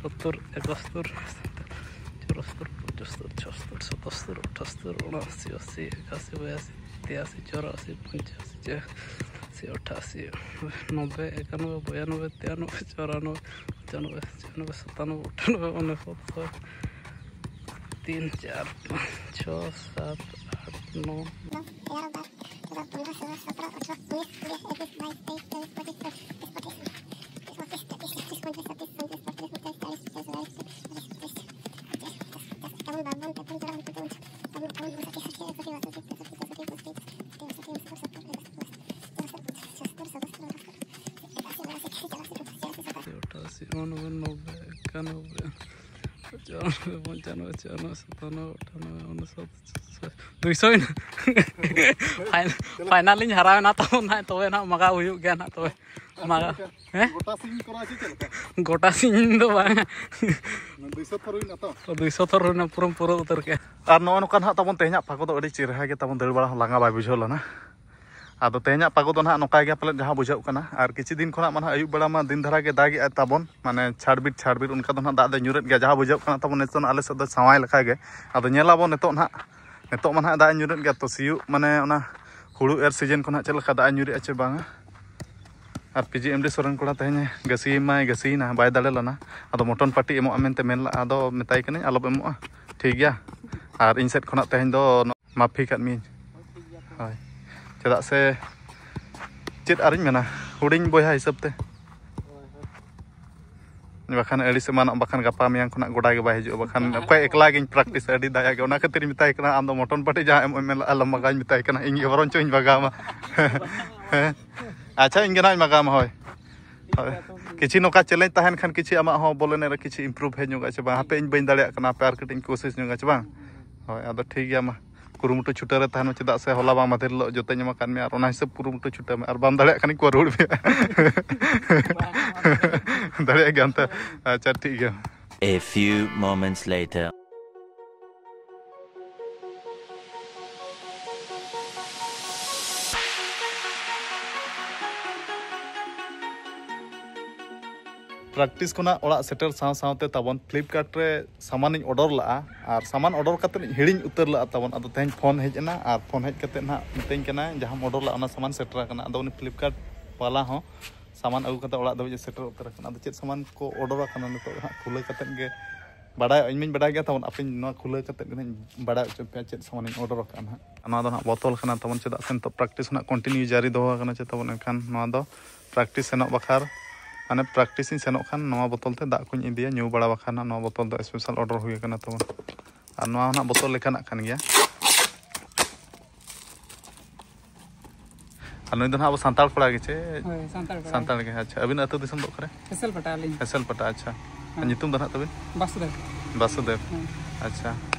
ᱥᱚᱛᱛᱚᱨ, ᱮᱠᱟᱥᱛᱚᱨ, ᱪᱩᱨᱚᱥᱛᱚᱨ, ᱯᱚᱸᱪᱟᱥᱛᱚᱨ, ᱪᱷᱚᱥᱛᱚᱨ, ᱥᱟᱛᱟᱥᱛᱚᱨ, ᱟᱴᱷᱟᱥᱛᱚᱨ, ᱩᱱᱟᱥᱤ, ᱟᱥᱤ, ᱮᱠᱟᱥᱤ, ᱵᱟᱭᱟᱥᱤ, ᱛᱮᱭᱟᱥᱤ, ᱪᱚᱨᱟᱥᱤ, ᱯᱚᱸᱪᱟᱥᱤ, ᱪᱷᱤᱭᱟᱥᱤ, ᱟᱴᱷᱟᱥᱤ, ᱱᱚᱵᱵᱳᱭ, ᱮᱠᱟᱱᱚᱵᱵᱳᱭ, ᱵᱚᱭᱟᱱᱚᱵᱵᱳᱭ, ᱛᱤᱨᱟᱱᱚᱵᱵᱳᱭ, ᱪᱩᱨᱟᱱᱚᱵᱵᱳᱭ, ᱯᱚᱸᱪᱟᱱᱚᱵᱵᱳᱭ, ᱪᱷᱤᱭᱟᱱᱚᱵᱵᱳᱭ, ᱥᱟᱛᱟᱱᱚᱵᱵᱳᱭ, ᱟᱴᱷᱟᱱᱚᱵᱵᱳᱭ, ᱩᱱᱚᱥᱚᱛᱛᱚᱨ, ᱛᱤᱱ, ᱪᱟᱨ, ᱯᱟᱸᱪ, ᱪᱷᱚ, ᱥᱟᱛ, ᱟᱴ, ᱱᱚ᱾ ᱮᱠᱟᱱᱚᱵᱵᱳᱭ, ᱯᱚᱸᱪᱟᱱᱱᱚᱵᱵᱳᱭ, ᱯᱚᱸᱪᱟᱱᱱᱚᱵᱵᱳᱭ, ᱪᱷᱤᱭᱟᱱᱱᱚᱵᱵᱳᱭ, ᱥᱟᱛᱟᱱᱱᱚᱵᱵᱳᱭ, ᱟᱴᱷᱟᱱᱱᱚᱵᱵᱳᱭ, ᱩᱱᱚᱥᱚᱛᱛᱚᱨ, ᱫᱩᱭᱥᱚ ᱦᱩᱭᱱᱟ᱾ ᱯᱷᱟᱭᱱᱟᱞ ᱤᱧ ᱦᱟᱨᱟᱣᱮᱱᱟ ᱛᱟᱵᱚᱱ ᱱᱟᱦᱟᱜ, ᱛᱚᱵᱮ ᱱᱟᱦᱟᱜ ᱢᱟᱜᱟᱣ ᱦᱩᱭᱩᱜ ᱜᱮᱭᱟ ᱱᱟᱦᱟᱜ ᱛᱚᱵᱮ᱾ ᱢᱟᱜᱟᱣ᱾ ᱦᱮᱸ? ᱜᱚᱴᱟ ᱥᱤᱧ ᱠᱚᱨᱟᱣ ᱪᱮ ᱪᱮᱫ ᱞᱮᱠᱟ? ᱜᱚᱴᱟ ᱥᱤᱧ ᱫᱚ ᱵᱟᱝ᱾ ᱫᱩᱭᱥᱚ ᱛᱷᱚᱨ ᱦᱩᱭᱱᱟ ᱛᱚ? ᱫᱩᱭᱥᱚ ᱛᱷᱚᱨ ᱦᱩᱭᱱᱟ, ᱯᱩᱨᱟᱹᱢ ᱯᱩᱨᱟᱹᱣ ᱩᱛᱟᱹᱨ ᱠᱮᱜᱼᱟ᱾ ᱟᱨ ᱱᱚᱜᱼᱚ ᱱᱚᱝᱠᱟ ᱱᱟᱦᱟᱜ ᱛᱟᱵᱚᱱ ᱛᱮᱦᱮᱧᱟᱜ ᱯᱷᱟᱸᱠᱚ ᱫᱚ ᱟᱹᱰᱤ ᱪᱮᱦᱨᱟ ᱜᱮ ᱛᱟᱵᱚᱱ ᱫᱟᱹᱲ ᱵᱟᱲᱟ ᱦᱚᱸ ᱞᱟᱸᱜᱟ ᱵᱟᱭ ᱵᱩᱡᱷᱟᱹᱣ ᱞᱮᱱᱟ᱾ ᱟᱫᱚ ᱛᱮᱦᱮᱧᱟᱜ ᱯᱟᱜᱚ ᱫᱚ ᱱᱟᱦᱟᱜ ᱱᱚᱝᱠᱟ ᱜᱮ ᱯᱟᱞᱮᱫ ᱡᱟᱦᱟᱸ ᱵᱩᱡᱷᱟᱹᱜ ᱠᱟᱱᱟ᱾ ᱟᱨ ᱠᱤᱪᱷᱩ ᱫᱤᱱ ᱠᱷᱚᱱᱟᱜ ᱢᱟ ᱱᱟᱦᱟᱜ ᱟᱹᱭᱩᱵ ᱵᱮᱲᱟ ᱢᱟ ᱫᱤᱱ ᱫᱷᱟᱨᱟ ᱜᱮ ᱫᱟᱜᱮᱜᱼᱟᱭ ᱛᱟᱵᱚᱱ, ᱢᱟᱱᱮ ᱪᱷᱟᱲᱵᱤᱴ ᱪᱷᱟᱲᱵᱤᱴ ᱚᱱᱠᱟ ᱫᱚ ᱱᱟᱦᱟᱜ ᱫᱟᱜ ᱫᱚ ᱧᱩᱨᱮᱫ ᱜᱮᱭᱟ, ᱡᱟᱦᱟᱸ ᱵᱩᱡᱷᱟᱹᱜ ᱠᱟᱱᱟ ᱛᱟᱵᱚᱱ ᱱᱤᱛᱚᱜ ᱟᱞᱮ ᱥᱮᱫ ᱫᱚ ᱥᱟᱶᱟᱭ ᱞᱮᱠᱟ ᱜᱮ᱾ ᱟᱫᱚ ᱧᱮᱞᱟᱵᱚᱱ ᱱᱤᱛᱚᱜ ᱱᱟᱦᱟᱜ, ᱱᱤᱛᱚᱜ ᱢᱟ ᱱᱟᱦᱟᱜ ᱫᱟᱜ ᱮ ᱧᱩᱨᱮᱫ ᱜᱮᱭᱟ, ᱛᱚ ᱥᱤᱭᱳᱜ ᱢᱟᱱᱮ ᱚᱱᱟ ᱦᱩᱲᱩ ᱮᱨ ᱥᱤᱡᱤᱱ ᱠᱷᱚᱱᱟᱜ ᱪᱮᱫ ᱞᱮᱠᱟ ᱫᱟᱜ ᱮ ᱧᱩᱨᱮᱜᱼᱟ ᱪᱮ ᱵᱟᱝᱟ᱾ ᱟᱨ ᱯᱤ ᱡᱤ ᱮᱢ ᱰᱤ ᱥᱚᱨᱮᱱ ᱠᱚᱲᱟ ᱛᱮᱦᱮᱧ ᱜᱟᱹᱥᱤ ᱢᱟᱭ ᱜᱟᱹᱥᱤᱭᱮᱱᱟ, ᱵᱟᱭ ᱫᱟᱲᱮ ᱞᱮᱱᱟ᱾ ᱟᱫᱚ ᱢᱚᱴᱚᱱ ᱯᱟᱹᱴᱤ ᱮᱢᱚᱜ ᱟᱢ ᱢᱮᱱᱛᱮ ᱢᱮᱱ ᱞᱟᱜᱼᱟ, ᱟᱫᱚ ᱢᱮᱛᱟᱭ ᱠᱟᱹᱱᱟᱹᱧ ᱟᱞᱚᱢ ᱮᱢᱚᱜᱼᱟ, ᱴᱷᱤᱠ ᱜᱮᱭᱟ᱾ ᱟᱨ ᱤᱧ ᱥᱮᱫ ᱠᱷᱚᱱᱟᱜ ᱛᱮᱦᱮᱧ ᱫᱚ ᱢᱟᱯᱷᱤ ᱠᱟᱫ ᱢᱤᱭᱟᱹᱧ᱾ ᱦᱳᱭ, ᱪᱮᱫᱟᱜ ᱥᱮ ᱪᱮᱫ ᱟᱨᱤᱧ ᱢᱮᱱᱟ, ᱦᱩᱰᱤᱧ ᱵᱚᱭᱦᱟ ᱦᱤᱥᱟᱹᱵ ᱛᱮ᱾ ᱵᱟᱠᱷᱟᱱ ᱟᱹᱲᱤᱥ ᱮᱢᱟᱱᱚᱜ, ᱵᱟᱠᱷᱟᱱ ᱜᱟᱯᱟ ᱢᱮᱭᱟᱝ ᱠᱷᱚᱱᱟᱜ ᱜᱚᱰᱟ ᱜᱮ ᱵᱟᱭ ᱦᱤᱡᱩᱜᱼᱟ, ᱵᱟᱠᱷᱟᱱ ᱚᱠᱚᱭ ᱮᱠᱞᱟ ᱜᱤᱧ ᱯᱨᱮᱠᱴᱤᱥᱟ ᱟᱹᱰᱤ ᱫᱟᱭᱟ ᱜᱮ᱾ ᱚᱱᱟ ᱠᱷᱟᱹᱛᱤᱨ ᱤᱧ ᱢᱮᱛᱟᱭ ᱠᱟᱱᱟ, ᱟᱢ ᱫᱚ ᱢᱚᱴᱚᱱ ᱯᱟᱹᱴᱤ ᱡᱟᱦᱟᱸ ᱮᱢ ᱮᱢ ᱞᱟᱜᱼᱟ, ᱟᱞᱚᱢ ᱢᱟᱜᱟᱧ ᱢᱮᱛᱟᱭ ᱠᱟᱱᱟ, ᱤᱧ ᱜᱮ ᱵᱚᱨᱚᱝ ᱪᱚᱧ ᱵᱟᱜᱟᱣᱟᱢᱟ᱾ ᱦᱮᱸ, ᱟᱪᱪᱷᱟ, ᱤᱧ ᱜᱮ ᱱᱟᱦᱟᱜ ᱤᱧ ᱢᱟᱜᱟᱣᱟᱢᱟ᱾ ᱦᱳᱭ, ᱦᱳᱭ, ᱠᱤᱪᱷᱤ ᱱᱚᱝᱠᱟ ᱪᱮᱞᱮᱧᱡᱽ ᱛᱟᱦᱮᱱ ᱠᱷᱟᱱ ᱠᱤᱪᱷᱤ ᱟᱢᱟᱜ ᱦᱚᱸ ᱵᱚᱞ ᱮᱱᱮᱡ ᱨᱮ ᱠᱤᱪᱷᱤ ᱤᱢᱯᱨᱩᱵᱷ ᱦᱮᱡ ᱧᱚᱜᱚᱜᱼᱟ ᱪᱮ ᱵᱟᱝ? ᱦᱟᱯᱮ, ᱤᱧ ᱵᱟᱹᱧ ᱫᱟᱲᱮᱭᱟᱜ ᱠᱟᱱᱟ, ᱦᱟᱯᱮ ᱟᱨ ᱠᱟᱹᱴᱤᱡ ᱤᱧ ᱠᱳᱥᱤᱥ ᱧᱚᱜᱟ ᱪᱮ ᱵᱟᱝ? ᱦᱳᱭ, ᱟᱫᱚ ᱴᱷᱤᱠ ᱜᱮᱭᱟ, ᱢᱟ ᱠᱩᱨᱩᱢᱩᱴᱩ ᱪᱷᱩᱴᱟᱹᱣ ᱨᱮ ᱛᱟᱦᱮᱱ ᱢᱮ, ᱪᱮᱫᱟᱜ ᱥᱮ ᱦᱚᱞᱟ ᱵᱟᱝ ᱢᱟᱫᱷᱮᱨ ᱦᱤᱞᱳᱜ ᱡᱚᱛᱚᱧ ᱮᱢ ᱟᱠᱟᱫ ᱢᱮᱭᱟ, ᱟᱨ ᱚᱱᱟ ᱦᱤᱥᱟᱹᱵ ᱠᱩᱨᱩᱢᱩᱴᱩ ᱪᱷᱩᱴᱟᱹᱣ ᱢᱮ, ᱟᱨ ᱵᱟᱢ ᱫᱟᱲᱮᱭᱟᱜ ᱠᱷᱟᱱ ᱠᱚ ᱨᱩᱣᱟᱹᱲ ᱢᱮᱭᱟ᱾ ᱫᱟᱲᱮᱭᱟᱜ ᱜᱮᱭᱟᱢ ᱛᱚ? ᱟᱪᱪᱷᱟ, ᱴᱷᱤᱠ ᱜᱮᱭᱟ᱾ A few moments later. Practice ᱠᱷᱚᱱᱟᱜ ᱚᱲᱟᱜ ᱥᱮᱴᱮᱨ ᱥᱟᱶ ᱥᱟᱶᱛᱮ ᱛᱟᱵᱚᱱ ᱯᱷᱞᱤᱯᱠᱟᱨᱴ ᱨᱮ ᱥᱟᱢᱟᱱᱤᱧ ᱚᱰᱟᱨ ᱞᱟᱜᱼᱟ, ᱟᱨ ᱥᱟᱢᱟᱱ ᱚᱰᱟᱨ ᱠᱟᱛᱮᱫ ᱤᱧ ᱦᱤᱲᱤᱧ ᱩᱛᱟᱹᱨ ᱞᱟᱜᱼᱟ ᱛᱟᱵᱚᱱ᱾ ᱟᱫᱚ ᱛᱮᱦᱮᱧ ᱯᱷᱳᱱ ᱦᱮᱡ ᱮᱱᱟ, ᱟᱨ ᱯᱷᱳᱱ ᱦᱮᱡ ᱠᱟᱛᱮᱫ ᱱᱟᱦᱟᱜ ᱢᱤᱛᱟᱹᱧ ᱠᱟᱱᱟᱭ, "ᱡᱟᱦᱟᱸᱢ ᱚᱰᱟᱨ ᱞᱟᱜᱼᱟ, ᱚᱱᱟ ᱥᱟᱢᱟᱱ ᱥᱮᱴᱮᱨ ᱟᱠᱟᱱᱟ᱾" ᱟᱫᱚ ᱩᱱᱤ ᱯᱷᱞᱤᱯᱠᱟᱨᱴ ᱵᱟᱞᱟ ᱦᱚᱸ ᱥᱟᱢᱟᱱ ᱟᱹᱜᱩ ᱠᱟᱛᱮᱫ ᱚᱲᱟᱜ ᱫᱷᱟᱹᱵᱤᱡ ᱮ ᱥᱮᱴᱮᱨ ᱩᱛᱟᱹᱨ ᱟᱠᱟᱱᱟ᱾ ᱟᱫᱚ ᱪᱮᱫ ᱥᱟᱢᱟᱱ ᱠᱚ ᱚᱰᱟᱨ ᱟᱠᱟᱱᱟ, ᱱᱤᱛᱚᱜ ᱫᱚ ᱦᱟᱸᱜ ᱠᱷᱩᱞᱟᱹᱣ ᱠᱟᱛᱮᱫ ᱜᱮ ᱵᱟᱰᱟᱭᱚᱜᱼᱟ᱾ ᱤᱧ ᱢᱟᱧ ᱵᱟᱰᱟᱭ ᱜᱮᱭᱟ ᱛᱟᱵᱚᱱ, ᱟᱯᱮᱧ ᱱᱚᱣᱟ ᱠᱷᱩᱞᱟᱹᱣ ᱠᱟᱛᱮᱫ ᱜᱮ ᱱᱟᱦᱟᱜ ᱤᱧ ᱵᱟᱰᱟᱭ ᱦᱚᱪᱚ ᱯᱮᱭᱟ ᱪᱮᱫ ᱥᱟᱢᱟᱱᱤᱧ ᱚᱰᱟᱨ ᱟᱠᱟᱫᱼᱟ ᱱᱟᱦᱟᱜ᱾ ᱱᱚᱣᱟ ᱫᱚ ᱱᱟᱦᱟᱜ ᱵᱚᱛᱚᱞ ᱠᱟᱱᱟ ᱛᱟᱵᱚᱱ, ᱪᱮᱫᱟᱜ ᱥᱮ ᱱᱤᱛᱚᱜ ᱯᱨᱮᱠᱴᱤᱥ ᱱᱟᱦᱟᱜ ᱠᱚᱱᱴᱤᱱᱤᱭᱩ ᱡᱟᱹᱨᱤ ᱫᱚᱦᱚ ᱟᱠᱟᱱᱟ ᱪᱮ ᱛᱟᱵᱚᱱ᱾ ᱮᱱᱠᱷᱟᱱ ᱱᱚᱣᱟ ᱫᱚ ᱯᱨᱮᱠᱴᱤᱥ ᱥᱮᱱᱚᱜ ᱵᱟᱠᱷᱨᱟ, ᱢᱟᱱᱮ ᱯᱨᱮᱠᱴᱤᱥ ᱤᱧ ᱥᱮᱱᱚᱜ ᱠᱷᱟᱱ ᱱᱚᱣᱟ ᱵᱚᱛᱚᱞ ᱛᱮ ᱫᱟᱜ ᱠᱚᱧ ᱤᱫᱤᱭᱟ ᱧᱩ ᱵᱟᱲᱟ ᱵᱟᱠᱷᱨᱟ ᱱᱟᱦᱟᱜ᱾ ᱱᱚᱣᱟ ᱵᱚᱛᱚᱞ ᱫᱚ ᱥᱯᱮᱥᱟᱞ ᱚᱰᱟᱨ ᱦᱩᱭ ᱟᱠᱟᱱᱟ ᱛᱟᱵᱚᱱ᱾ ᱟᱨ ᱱᱚᱣᱟ ᱦᱚᱸ ᱱᱟᱦᱟᱜ ᱵᱚᱛᱚᱞ ᱞᱮᱠᱟᱱᱟᱜ ᱠᱟᱱ ᱜᱮᱭᱟ᱾ ᱟᱨ ᱱᱩᱭ ᱫᱚ ᱱᱟᱦᱟᱜ ᱟᱵᱚ ᱥᱟᱱᱛᱟᱲ ᱠᱚᱲᱟ ᱜᱮ ᱪᱮ? ᱦᱳᱭ, ᱥᱟᱱᱛᱟᱲ ᱠᱚᱲᱟ᱾ ᱥᱟᱱᱛᱟᱲ ᱜᱮ, ᱟᱪᱪᱷᱟ᱾ ᱟᱹᱵᱤᱱᱟᱜ ᱟᱹᱛᱩ ᱫᱤᱥᱚᱢ ᱫᱚ ᱚᱠᱟᱨᱮ? ᱦᱮᱥᱮᱞ ᱯᱟᱴᱟ ᱟᱹᱞᱤᱧ᱾ ᱦᱮᱥᱮᱞ ᱯᱟᱴᱟ, ᱟᱪᱪᱷᱟ᱾ ᱧᱩᱛᱩᱢ ᱫᱚ ᱱᱟᱦᱟᱜ ᱛᱟᱵᱤᱱ? ᱵᱟᱥᱩᱫᱮᱵ᱾ ᱵᱟᱥᱩᱫᱮᱵ᱾ ᱦᱮᱸ᱾ ᱟᱪᱪᱷᱟ,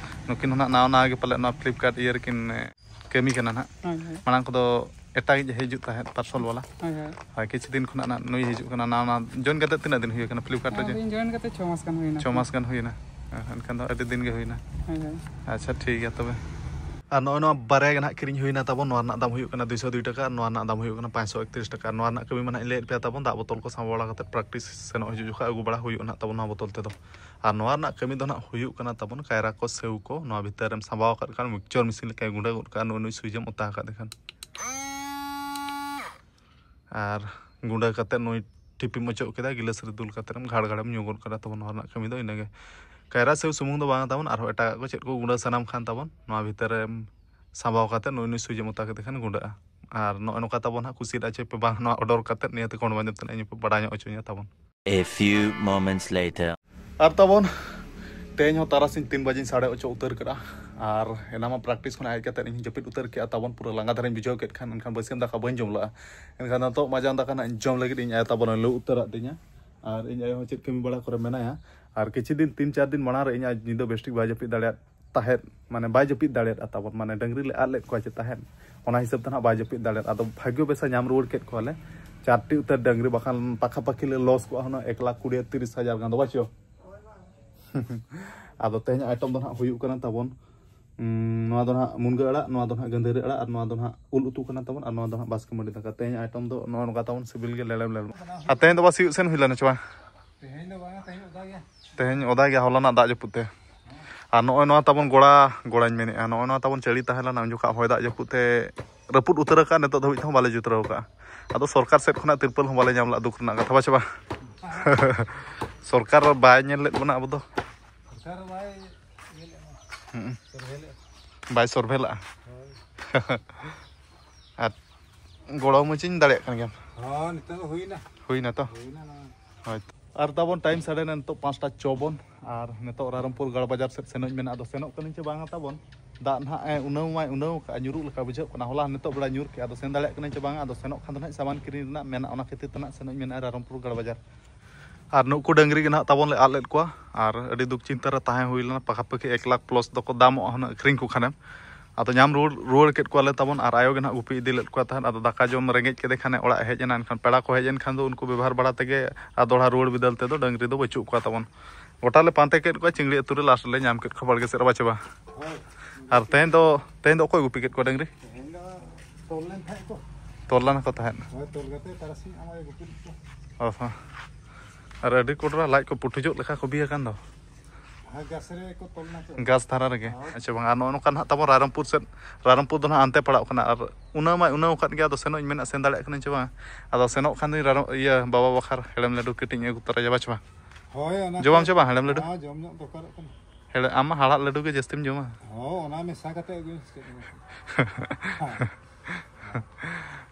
ᱱᱩᱠᱤᱱ ᱦᱚᱸ ᱱᱟᱦᱟᱜ ᱱᱟᱣᱟ ᱱᱟᱣᱟ ᱜᱮ ᱯᱟᱞᱮ ᱱᱚᱣᱟ ᱯᱷᱞᱤᱯᱠᱟᱨᱴ ᱤᱭᱟᱹ ᱨᱮᱠᱤᱱ ᱠᱟᱹᱢᱤ ᱠᱟᱱᱟ ᱱᱟᱦᱟᱜ᱾ ᱦᱳᱭ, ᱦᱳᱭ᱾ ᱢᱟᱲᱟᱝ ᱠᱚᱫᱚ ᱮᱴᱟᱜᱤᱡ ᱦᱤᱡᱩᱜ ᱛᱟᱦᱮᱸᱫ ᱯᱟᱨᱥᱚᱞ ᱵᱟᱞᱟ᱾ ᱦᱳᱭ, ᱦᱳᱭ᱾ ᱦᱳᱭ, ᱠᱤᱪᱷᱩ ᱫᱤᱱ ᱠᱷᱚᱱᱟᱜ ᱱᱟᱦᱟᱜ ᱱᱩᱭ ᱦᱤᱡᱩᱜ ᱠᱟᱱᱟ ᱱᱟᱣᱟ ᱱᱟᱣᱟ᱾ ᱡᱚᱭᱮᱱ ᱠᱟᱛᱮ ᱛᱤᱱᱟᱹᱜ ᱫᱤᱱ ᱦᱩᱭ ᱟᱠᱟᱱᱟ ᱯᱷᱞᱤᱯᱠᱟᱨᱴ ᱨᱮ? ᱟᱹᱞᱤᱧ ᱡᱚᱭᱮᱱ ᱠᱟᱛᱮ ᱪᱷᱚ ᱢᱟᱥ ᱜᱟᱱ ᱦᱩᱭᱱᱟ᱾ ᱪᱷᱚ ᱢᱟᱥ ᱜᱟᱱ ᱦᱩᱭᱱᱟ᱾ ᱦᱮᱸ, ᱮᱱᱠᱷᱟᱱ ᱫᱚ ᱟᱹᱰᱤ ᱫᱤᱱ ᱜᱮ ᱦᱩᱭᱱᱟ᱾ ᱦᱳᱭ, ᱦᱳᱭ᱾ ᱟᱪᱪᱷᱟ, ᱴᱷᱤᱠ ᱜᱮᱭᱟ ᱛᱚᱵᱮ᱾ ᱟᱨ ᱱᱚᱜᱼᱚᱭ ᱱᱚᱣᱟ ᱵᱟᱨᱭᱟ ᱜᱮ ᱱᱟᱦᱟᱜ ᱠᱤᱨᱤᱧ ᱦᱩᱭᱱᱟ ᱛᱟᱵᱚᱱ᱾ ᱱᱚᱣᱟ ᱨᱮᱱᱟᱜ ᱫᱟᱢ ᱦᱩᱭᱩᱜ ᱠᱟᱱᱟ ᱫᱩᱭᱥᱚ ᱫᱩᱭ ᱴᱟᱠᱟ ᱟᱨ ᱱᱚᱣᱟ ᱨᱮᱱᱟᱜ ᱫᱟᱢ ᱦᱩᱭᱩᱜ ᱠᱟᱱᱟ ᱯᱟᱸᱪᱥᱚ ᱮᱠᱛᱨᱤᱥ ᱴᱟᱠᱟ᱾ ᱟᱨ ᱱᱚᱣᱟ ᱨᱮᱱᱟᱜ ᱠᱟᱹᱢᱤ ᱢᱟ ᱱᱟᱦᱟᱜ ᱤᱧ ᱞᱟᱹᱭᱮᱫ ᱯᱮᱭᱟ ᱛᱟᱵᱚᱱ, ᱫᱟᱜ ᱵᱚᱛᱚᱞ ᱠᱚ ᱥᱟᱢᱵᱟᱣ ᱵᱟᱲᱟ ᱠᱟᱛᱮ ᱯᱨᱮᱠᱴᱤᱥ ᱥᱮᱱᱚᱜ ᱦᱤᱡᱩᱜ ᱡᱚᱠᱷᱚᱱ ᱟᱹᱜᱩ ᱵᱟᱲᱟ ᱦᱩᱭᱩᱜᱼᱟ ᱱᱟᱦᱟᱜ ᱛᱟᱵᱚᱱ ᱱᱚᱣᱟ ᱵᱚᱛᱚᱞ ᱛᱮᱫᱚ᱾ ᱟᱨ ᱱᱚᱣᱟ ᱨᱮᱱᱟᱜ ᱠᱟᱹᱢᱤ ᱫᱚ ᱱᱟᱦᱟᱜ ᱦᱩᱭᱩᱜ ᱠᱟᱱᱟ ᱛᱟᱵᱚᱱ ᱠᱟᱭᱨᱟ ᱠᱚ ᱥᱮᱣ ᱠᱚ ᱱᱚᱣᱟ ᱵᱷᱤᱛᱟᱹᱨ ᱨᱮᱢ ᱥᱟᱢᱵᱟᱣ ᱟᱠᱟᱫ ᱠᱷᱟᱱ ᱢᱤᱠᱥᱪᱟᱨ ᱢᱮᱥᱤᱱ ᱞᱮᱠᱟᱭ ᱜᱩᱸᱰᱟᱹ ᱜᱚᱫ ᱠᱟᱜᱼᱟ ᱱᱩᱭ ᱱᱩᱭ ᱥᱩᱭᱤᱪ ᱮᱢ ᱚᱛᱟ ᱟᱠᱟᱫ ᱠᱷᱟᱱ᱾ ᱟᱨ ᱜᱩᱸᱰᱟᱹ ᱠᱟᱛᱮ ᱱᱩᱭ ᱴᱤᱯᱤᱢ ᱚᱪᱚᱜ ᱠᱮᱫᱟ, ᱜᱤᱞᱟᱹᱥ ᱨᱮ ᱫᱩᱞ ᱠᱟᱛᱮ ᱮᱢ ᱜᱷᱟᱲ ᱜᱷᱟᱲᱮᱢ ᱧᱩ ᱜᱚᱫ ᱠᱟᱫᱟ᱾ ᱛᱟᱵᱚᱱ ᱱᱚᱣᱟ ᱨᱮᱱᱟᱜ ᱠᱟᱹᱢᱤ ᱫᱚ ᱤᱱᱟᱹᱜᱮ᱾ ᱠᱟᱭᱨᱟ ᱥᱮᱣ ᱥᱩᱢᱩᱝ ᱫᱚ ᱵᱟᱝ ᱛᱟᱵᱚᱱ, ᱟᱨᱦᱚᱸ ᱮᱴᱟᱜᱟᱜ ᱠᱚ ᱪᱮᱫ ᱠᱚ ᱜᱩᱸᱰᱟᱹ ᱥᱟᱱᱟᱢ ᱠᱷᱟᱱ ᱛᱟᱵᱚᱱ ᱱᱚᱣᱟ ᱵᱷᱤᱛᱟᱹᱨ ᱨᱮᱢ ᱥᱟᱸᱵᱟᱣ ᱠᱟᱛᱮ ᱱᱩᱭ ᱱᱩᱭ ᱥᱩᱭᱤᱪ ᱮᱢ ᱚᱛᱟ ᱠᱮᱫᱮ ᱠᱷᱟᱱ ᱜᱩᱸᱰᱟᱹᱜᱼᱟ᱾ ᱟᱨ ᱱᱚᱜᱼᱚᱭ ᱱᱚᱝᱠᱟ ᱛᱟᱵᱚᱱ ᱦᱟᱸᱜ ᱠᱩᱥᱤᱭᱟᱫᱟ ᱪᱮ ᱯᱮ ᱵᱟᱝ ᱱᱚᱣᱟ ᱚᱰᱟᱨ ᱠᱟᱛᱮ ᱱᱤᱭᱟᱹ ᱛᱮᱠᱚ ᱦᱚᱲᱢᱚ ᱧᱮᱞ ᱛᱮ ᱤᱧ ᱯᱮ ᱵᱟᱲᱟᱭ ᱧᱚᱜ ᱦᱚᱪᱚᱧᱟ ᱛᱟᱵᱚᱱ᱾ A few moments later. ᱟᱨ ᱛᱟᱵᱚᱱ ᱛᱮᱦᱮᱧ ᱦᱚᱸ ᱛᱟᱨᱟᱥᱤᱧ ᱛᱤᱱ ᱵᱟᱡᱮᱧ ᱥᱟᱰᱮ ᱚᱪᱚ ᱩᱛᱟᱹᱨ ᱠᱮᱫᱟ᱾ ᱟᱨ ᱮᱱᱟ ᱢᱟ ᱯᱨᱮᱠᱴᱤᱥ ᱠᱷᱚᱱ ᱦᱮᱡ ᱠᱟᱛᱮ ᱤᱧ ᱡᱟᱹᱯᱤᱫ ᱩᱛᱟᱹᱨ ᱠᱮᱫᱼᱟ ᱛᱟᱵᱚᱱ, ᱯᱩᱨᱟᱹ ᱞᱟᱸᱜᱟ ᱫᱷᱟᱨᱟᱧ ᱵᱩᱡᱷᱟᱹᱣ ᱠᱮᱫ ᱠᱷᱟᱱ ᱮᱱᱠᱷᱟᱱ ᱵᱟᱹᱥᱭᱟᱹᱢ ᱫᱟᱠᱟ ᱵᱟᱹᱧ ᱡᱚᱢ ᱞᱟᱜᱼᱟ᱾ ᱮᱱᱠᱷᱟᱱ ᱱᱤᱛᱚᱜ ᱢᱟᱡᱟᱱ ᱫᱟᱠᱟ ᱱᱟᱜ ᱤᱧ ᱡᱚᱢ ᱞᱟᱹᱜᱤᱫ ᱤᱧ ᱟᱭᱳ ᱛᱟᱵᱚᱱᱮ ᱞᱩ ᱩᱛᱟᱹᱨᱟᱫ ᱛᱤᱧᱟ᱾ ᱟᱨ ᱤᱧ ᱟᱭᱳ ᱦᱚᱸ ᱪᱮᱫ ᱠᱟᱹᱢᱤ ᱵᱟᱲᱟ ᱠᱚᱨᱮ ᱢᱮᱱᱟᱭᱟ᱾ ᱟᱨ ᱠᱤᱪᱷᱩ ᱫᱤᱱ ᱛᱤᱱ ᱪᱟᱨ ᱫᱤᱱ ᱢᱟᱲᱟᱝ ᱨᱮ ᱤᱧ ᱟᱡ ᱧᱤᱫᱟᱹ ᱵᱮᱥ ᱴᱷᱤᱠ ᱵᱟᱭ ᱡᱟᱹᱯᱤᱫ ᱫᱟᱲᱮᱭᱟᱜ ᱛᱟᱦᱮᱸᱫ, ᱢᱟᱱᱮ ᱵᱟᱭ ᱡᱟᱹᱯᱤᱫ ᱫᱟᱲᱮᱭᱟᱫᱼᱟ ᱛᱟᱵᱚᱱ, ᱢᱟᱱᱮ ᱰᱟᱹᱝᱨᱤ ᱞᱮ ᱟᱫ ᱞᱮᱫ ᱠᱚᱣᱟ ᱪᱮ ᱛᱟᱦᱮᱸᱫ, ᱚᱱᱟ ᱦᱤᱥᱟᱹᱵ ᱛᱮ ᱱᱟᱦᱟᱜ ᱵᱟᱭ ᱡᱟᱹᱯᱤᱫ ᱫᱟᱲᱮᱭᱟᱫ᱾ ᱟᱫᱚ ᱵᱷᱟᱜᱽᱭᱚ ᱵᱮᱥᱟ ᱧᱟᱢ ᱨᱩᱣᱟᱹᱲ ᱠᱮᱫ ᱠᱚᱣᱟᱞᱮ ᱪᱟᱨᱴᱤ ᱩᱛᱟᱹᱨ ᱰᱟᱹᱝᱨᱤ, ᱵᱟᱠᱷᱟᱱ ᱯᱟᱠᱷᱟ ᱯᱟᱠᱷᱤ ᱞᱮ ᱞᱚᱥ ᱠᱚᱜᱼᱟ ᱦᱩᱱᱟᱹᱝ ᱮᱠ ᱞᱟᱠᱷ ᱠᱩᱲᱤ ᱛᱤᱨᱤᱥ ᱦᱟᱡᱟᱨ ᱜᱟᱱ ᱫᱚ ᱵᱟᱪᱚ᱾ ᱟᱫᱚ ᱛᱮᱦᱮᱧ ᱟᱭᱴᱚᱢ ᱫᱚ ᱱᱟᱦᱟᱜ ᱦᱩᱭᱩᱜ ᱠᱟᱱᱟ ᱛᱟᱵᱚᱱ, ᱩᱸ, ᱱᱚᱣᱟ ᱫᱚ ᱱᱟᱦᱟᱜ ᱢᱩᱱᱜᱟᱹ ᱟᱲᱟᱜ, ᱱᱚᱣᱟ ᱫᱚ ᱱᱟᱦᱟᱜ ᱜᱟᱹᱫᱷᱟᱹᱨᱤ ᱟᱲᱟᱜ, ᱟᱨ ᱱᱚᱣᱟ ᱫᱚ ᱱᱟᱦᱟᱜ ᱩᱞ ᱩᱛᱩ ᱠᱟᱱᱟ ᱛᱟᱵᱚᱱ, ᱟᱨ ᱱᱚᱣᱟ ᱫᱚ ᱱᱟᱦᱟᱜ ᱵᱟᱥᱠᱮ ᱢᱟᱹᱰᱤ ᱫᱟᱠᱟ᱾ ᱛᱮᱦᱮᱧ ᱟᱭᱴᱚᱢ ᱫᱚ ᱱᱚᱜᱼᱚ ᱱᱚᱝᱠᱟ ᱛᱟᱵᱚᱱ, ᱥᱤᱵᱤᱞ ᱜᱮ ᱞᱮᱲᱮᱢ ᱞᱮᱲᱮᱢ᱾ ᱟᱨ ᱛᱮᱦᱮᱧ ᱫᱚ ᱵᱟ ᱥᱤᱭᱳᱜ ᱥᱮᱱ ᱦᱩᱭ ᱞᱮᱱᱟ ᱪᱮ ᱵᱟᱝ? ᱛᱮᱦᱮᱧ ᱫᱚ ᱵᱟᱝᱟ, ᱛᱮᱦᱮᱧ ᱚᱫᱟ ᱜᱮᱭᱟ᱾ ᱛᱮᱦᱮᱧ ᱚᱫᱟ ᱜᱮᱭᱟ ᱦᱚᱞᱟᱱᱟᱜ ᱫᱟᱜ ᱡᱟᱹᱯᱩᱫ ᱛᱮ᱾ ᱟᱨ ᱱᱚᱜᱼᱚᱭ ᱱᱚᱣᱟ ᱛᱟᱵᱚᱱ ᱜᱚᱲᱟ, ᱜᱚᱲᱟᱧ ᱢᱮᱱᱮᱫᱼᱟ, ᱱᱚᱜᱼᱚᱭ ᱱᱚᱣᱟ ᱛᱟᱵᱚᱱ ᱪᱟᱹᱲᱤ ᱛᱟᱦᱮᱸ ᱞᱮᱱᱟ, ᱩᱱ ᱡᱚᱠᱷᱟᱜ ᱦᱚᱭ ᱫᱟᱜ ᱡᱟᱹᱯᱩᱫ ᱛᱮ ᱨᱟᱹᱯᱩᱫ ᱩᱛᱟᱹᱨ ᱟᱠᱟᱫᱼᱟ, ᱱᱤᱛᱚᱜ ᱫᱷᱟᱹᱵᱤᱡ ᱛᱮᱦᱚᱸ ᱵᱟᱞᱮ ᱡᱩᱛᱨᱟᱹᱣ ᱟᱠᱟᱫᱼᱟ᱾ ᱟᱫᱚ ᱥᱚᱨᱠᱟᱨ ᱥᱮᱫ ᱠᱷᱚᱱᱟᱜ ᱛᱤᱨᱯᱚᱞ ᱦᱚᱸ ᱵᱟᱞᱮ ᱧᱟᱢ ᱞᱮᱫᱼᱟ, ᱫᱩᱠ ᱨᱮᱱᱟᱜ ᱠᱟᱛᱷᱟ, ᱵᱟᱪᱮ ᱵᱟᱝ? ᱥᱚᱨᱠᱟᱨ ᱵᱟᱭ ᱧᱮᱞ ᱞᱮᱫ ᱵᱚᱱᱟ ᱟᱵᱚ ᱫᱚ᱾ ᱥᱚᱨᱠᱟᱨ ᱵᱟᱭ ᱧᱮᱞ ᱞᱮᱫ ᱵᱚᱱᱟ᱾ ᱦᱩᱸ᱾ ᱥᱚᱨᱵᱷᱮ ᱞᱮᱫ᱾ ᱵᱟᱭ ᱥᱚᱨᱵᱷᱮ ᱞᱟᱜᱼᱟ᱾ ᱦᱳᱭ᱾ ᱟᱨ ᱜᱚᱲᱚ ᱢᱟᱹᱪᱤᱧ ᱫᱟᱲᱮᱭᱟᱜ ᱠᱟᱱ ᱜᱮᱭᱟ᱾ ᱦᱚᱸ, ᱱᱤᱛᱚᱜ ᱫᱚ ᱦᱩᱭᱱᱟ᱾ ᱦᱩᱭᱱᱟ ᱛᱚ? ᱦᱩᱭᱱᱟ ᱱᱚᱣᱟ᱾ ᱦᱳᱭ᱾ ᱟᱨ ᱛᱟᱵᱚᱱ ᱴᱟᱭᱤᱢ ᱥᱟᱰᱮᱱᱟ ᱱᱤᱛᱚᱜ ᱯᱟᱸᱪᱴᱟ ᱪᱚᱵᱚᱱ, ᱟᱨ ᱱᱤᱛᱚᱜ ᱨᱟᱭᱨᱚᱝᱯᱩᱨ ᱜᱟᱲ ᱵᱟᱡᱟᱨ ᱥᱮᱫ ᱥᱮᱱᱚᱜ ᱤᱧ ᱢᱮᱱᱟ᱾ ᱟᱫᱚ ᱥᱮᱱᱚᱜ ᱠᱟᱹᱱᱟᱹᱧ ᱪᱮ ᱵᱟᱝᱟ ᱛᱟᱵᱚᱱ, ᱫᱟᱜ ᱱᱟᱦᱟᱜ ᱮ ᱩᱱᱟᱹᱣ ᱢᱟᱭ ᱩᱱᱟᱹᱣ ᱠᱟᱜᱼᱟ, ᱧᱩᱨᱩᱜ ᱞᱮᱠᱟ ᱵᱩᱡᱷᱟᱹᱜ ᱠᱟᱱᱟ᱾ ᱦᱚᱞᱟ ᱱᱤᱛᱚᱜ ᱵᱮᱲᱟ ᱧᱩᱨ ᱠᱮᱜᱼᱟ, ᱟᱫᱚ ᱥᱮᱱ ᱫᱟᱲᱮᱭᱟᱜ ᱠᱟᱹᱱᱟᱹᱧ ᱪᱮ ᱵᱟᱝᱟ? ᱟᱫᱚ ᱥᱮᱱᱚᱜ ᱠᱷᱟᱱ ᱫᱚ ᱱᱟᱦᱟᱜ ᱥᱟᱢᱟᱱ ᱠᱤᱨᱤᱧ ᱨᱮᱱᱟᱜ ᱢᱮᱱᱟᱜᱼᱟ, ᱚᱱᱟ ᱠᱷᱟᱹᱛᱤᱨ ᱛᱮ ᱱᱟᱦᱟᱜ ᱥᱮᱱᱚᱜ ᱤᱧ ᱢᱮᱱᱟ ᱨᱟᱭᱨᱚᱝᱯᱩᱨ ᱜᱟᱲ ᱵᱟᱡᱟᱨ᱾ ᱟᱨ ᱱᱩᱠᱩ ᱰᱟᱹᱝᱨᱤ ᱜᱮ ᱱᱟᱦᱟᱜ ᱛᱟᱵᱚᱱ ᱞᱮ ᱟᱫ ᱞᱮᱫ ᱠᱚᱣᱟ᱾ ᱟᱨ ᱟᱹᱰᱤ ᱫᱩᱠ ᱪᱤᱱᱛᱟᱹ ᱨᱮ ᱛᱟᱦᱮᱸ ᱦᱩᱭ ᱞᱮᱱᱟ᱾ ᱯᱟᱠᱟᱯᱟᱠᱤ ᱮᱠ ᱞᱟᱠᱷ ᱯᱞᱟᱥ ᱫᱚᱠᱚ ᱫᱟᱢᱚᱜᱼᱟ ᱦᱩᱱᱟᱹᱝ ᱟᱹᱠᱷᱨᱤᱧ ᱠᱚ ᱠᱷᱟᱱᱮᱢ᱾ ᱟᱫᱚ ᱧᱟᱢ ᱨᱩᱣᱟᱹᱲ, ᱨᱩᱣᱟᱹᱲ ᱠᱮᱫ ᱠᱚᱣᱟᱞᱮ ᱛᱟᱵᱚᱱ᱾ ᱟᱨ ᱟᱭᱳ ᱜᱮ ᱱᱟᱦᱟᱜ ᱜᱩᱯᱤ ᱤᱫᱤ ᱞᱮᱫ ᱠᱚᱣᱟ ᱛᱟᱦᱮᱸᱫ᱾ ᱟᱫᱚ ᱫᱟᱠᱟ ᱡᱚᱢ ᱨᱮᱸᱜᱮᱡ ᱠᱮᱫᱮ ᱠᱷᱟᱱᱮ ᱚᱲᱟᱜ ᱮ ᱦᱮᱡ ᱮᱱᱟ᱾ ᱮᱱᱠᱷᱟᱱ ᱯᱮᱲᱟ ᱠᱚ ᱦᱮᱡ ᱮᱱ ᱠᱷᱟᱱ ᱫᱚ ᱩᱱᱠᱩ ᱵᱮᱵᱷᱟᱨ ᱵᱟᱲᱟ ᱛᱮᱜᱮ ᱟᱨ ᱫᱚᱦᱲᱟ ᱨᱩᱣᱟᱹᱲ ᱵᱤᱫᱟᱹᱞ ᱛᱮᱫᱚ ᱰᱟᱹᱝᱨᱤ ᱫᱚ ᱵᱟᱹᱪᱩᱜ ᱠᱚᱣᱟ ᱛᱟᱵᱚᱱ᱾ ᱜᱚᱴᱟ ᱞᱮ ᱯᱟᱱᱛᱮ ᱠᱮᱫ ᱠᱚᱣᱟ, ᱪᱤᱝᱲᱤ ᱟᱹᱛᱩ ᱨᱮ ᱞᱟᱥᱴ ᱨᱮᱞᱮ ᱧᱟᱢ ᱠᱮᱫ ᱠᱚᱣᱟ ᱵᱟᱲᱜᱮ ᱥᱮᱫ ᱨᱮ, ᱵᱟᱪᱮ ᱵᱟ? ᱦᱳᱭ᱾ ᱟᱨ ᱛᱮᱦᱮᱧ ᱫᱚ, ᱛᱮᱦᱮᱧ ᱫᱚ ᱚᱠᱚᱭ ᱜᱩᱯᱤ ᱠᱮᱫ ᱠᱚᱣᱟ ᱰᱟᱹᱝᱨᱤ? ᱛᱮᱦᱮᱧ ᱫᱚ ᱛᱚᱞ ᱞᱮᱱ ᱛᱟᱦᱮᱸᱫ ᱠᱚ᱾ ᱛᱚᱞ ᱞᱮᱱᱟ ᱠᱚ ᱛᱟᱦᱮᱸᱫ? ᱦᱳᱭ, ᱛᱚᱞ ᱠᱟᱛᱮ ᱛᱟᱨᱟᱥᱤᱧ ᱟᱢ ᱟᱭᱳ ᱜᱩᱯᱤ ᱞᱮᱫ ᱠᱚᱣᱟ᱾ ᱚ ᱦᱚᱸ᱾ ᱟᱨ ᱟᱹᱰᱤ ᱠᱚᱰᱨᱟ ᱞᱟᱡ ᱠᱚ ᱯᱩᱴᱷᱩᱡᱚᱜ ᱞᱮᱠᱟ ᱠᱚ ᱵᱤ ᱟᱠᱟᱱ ᱫᱚ᱾ ᱦᱮᱸ, ᱜᱷᱟᱥ ᱨᱮ ᱠᱚ ᱛᱚᱞ ᱮᱱᱟ ᱪᱮ? ᱜᱷᱟᱥ ᱫᱷᱟᱨᱟ ᱨᱮᱜᱮ᱾ ᱦᱳᱭ᱾ ᱟᱪᱪᱷᱟ, ᱵᱟᱝ, ᱟᱨ ᱱᱚᱜᱼᱚ ᱱᱚᱝᱠᱟ ᱱᱟᱦᱟᱜ ᱛᱟᱵᱚᱱ ᱨᱟᱭᱨᱚᱝᱯᱩᱨ ᱥᱮᱫ, ᱨᱟᱭᱨᱚᱝᱯᱩᱨ ᱫᱚ ᱱᱟᱦᱟᱜ ᱟᱱᱛᱮ ᱯᱟᱲᱟᱜ ᱠᱟᱱᱟ, ᱟᱨ ᱩᱱᱟᱹ ᱢᱟᱭ ᱩᱱᱟᱹ ᱟᱠᱟᱫ ᱜᱮ, ᱟᱫᱚ ᱥᱮᱱᱚᱜ ᱤᱧ ᱢᱮᱱᱟ ᱥᱮᱱ ᱫᱟᱲᱮᱭᱟᱜ ᱠᱟᱹᱱᱟᱹᱧ ᱪᱮ ᱵᱟᱝ? ᱟᱫᱚ ᱥᱮᱱᱚᱜ ᱠᱷᱟᱱ ᱫᱚᱧ ᱨᱟᱭᱨᱚᱝ-, ᱤᱭᱟᱹ, ᱵᱟᱵᱟ ᱵᱟᱠᱷᱟᱨ ᱦᱮᱲᱮᱢ ᱞᱟᱹᱰᱩ ᱠᱟᱹᱴᱤᱡ ᱤᱧ ᱟᱹᱜᱩ ᱛᱚᱨᱟᱭᱟ, ᱵᱟᱪᱷᱟ? ᱦᱳᱭ, ᱚᱱᱟ ᱡᱚᱢᱟᱢ ᱠᱚ ᱪᱮ ᱵᱟᱝ ᱦᱮᱲᱮᱢ ᱞᱟᱹᱰᱩ? ᱦᱮᱸ, ᱡᱚᱢ ᱧᱚᱜ ᱫᱚᱨᱠᱟᱨᱚᱜ ᱠᱟᱱᱟ᱾ ᱦᱮᱲᱮ-, ᱟᱢ ᱢᱟ ᱦᱟᱲᱦᱟᱜ ᱞᱟᱹᱰᱩ ᱜᱮ ᱡᱟᱹᱥᱛᱤᱢ ᱡᱚᱢᱟ᱾ ᱦᱚᱸ, ᱚᱱᱟ ᱢᱮᱥᱟ ᱠᱟᱛᱮ ᱟᱹᱜᱩᱭ ᱢᱮ, ᱪᱮᱫ ᱦᱚᱸ ᱵᱟᱝ᱾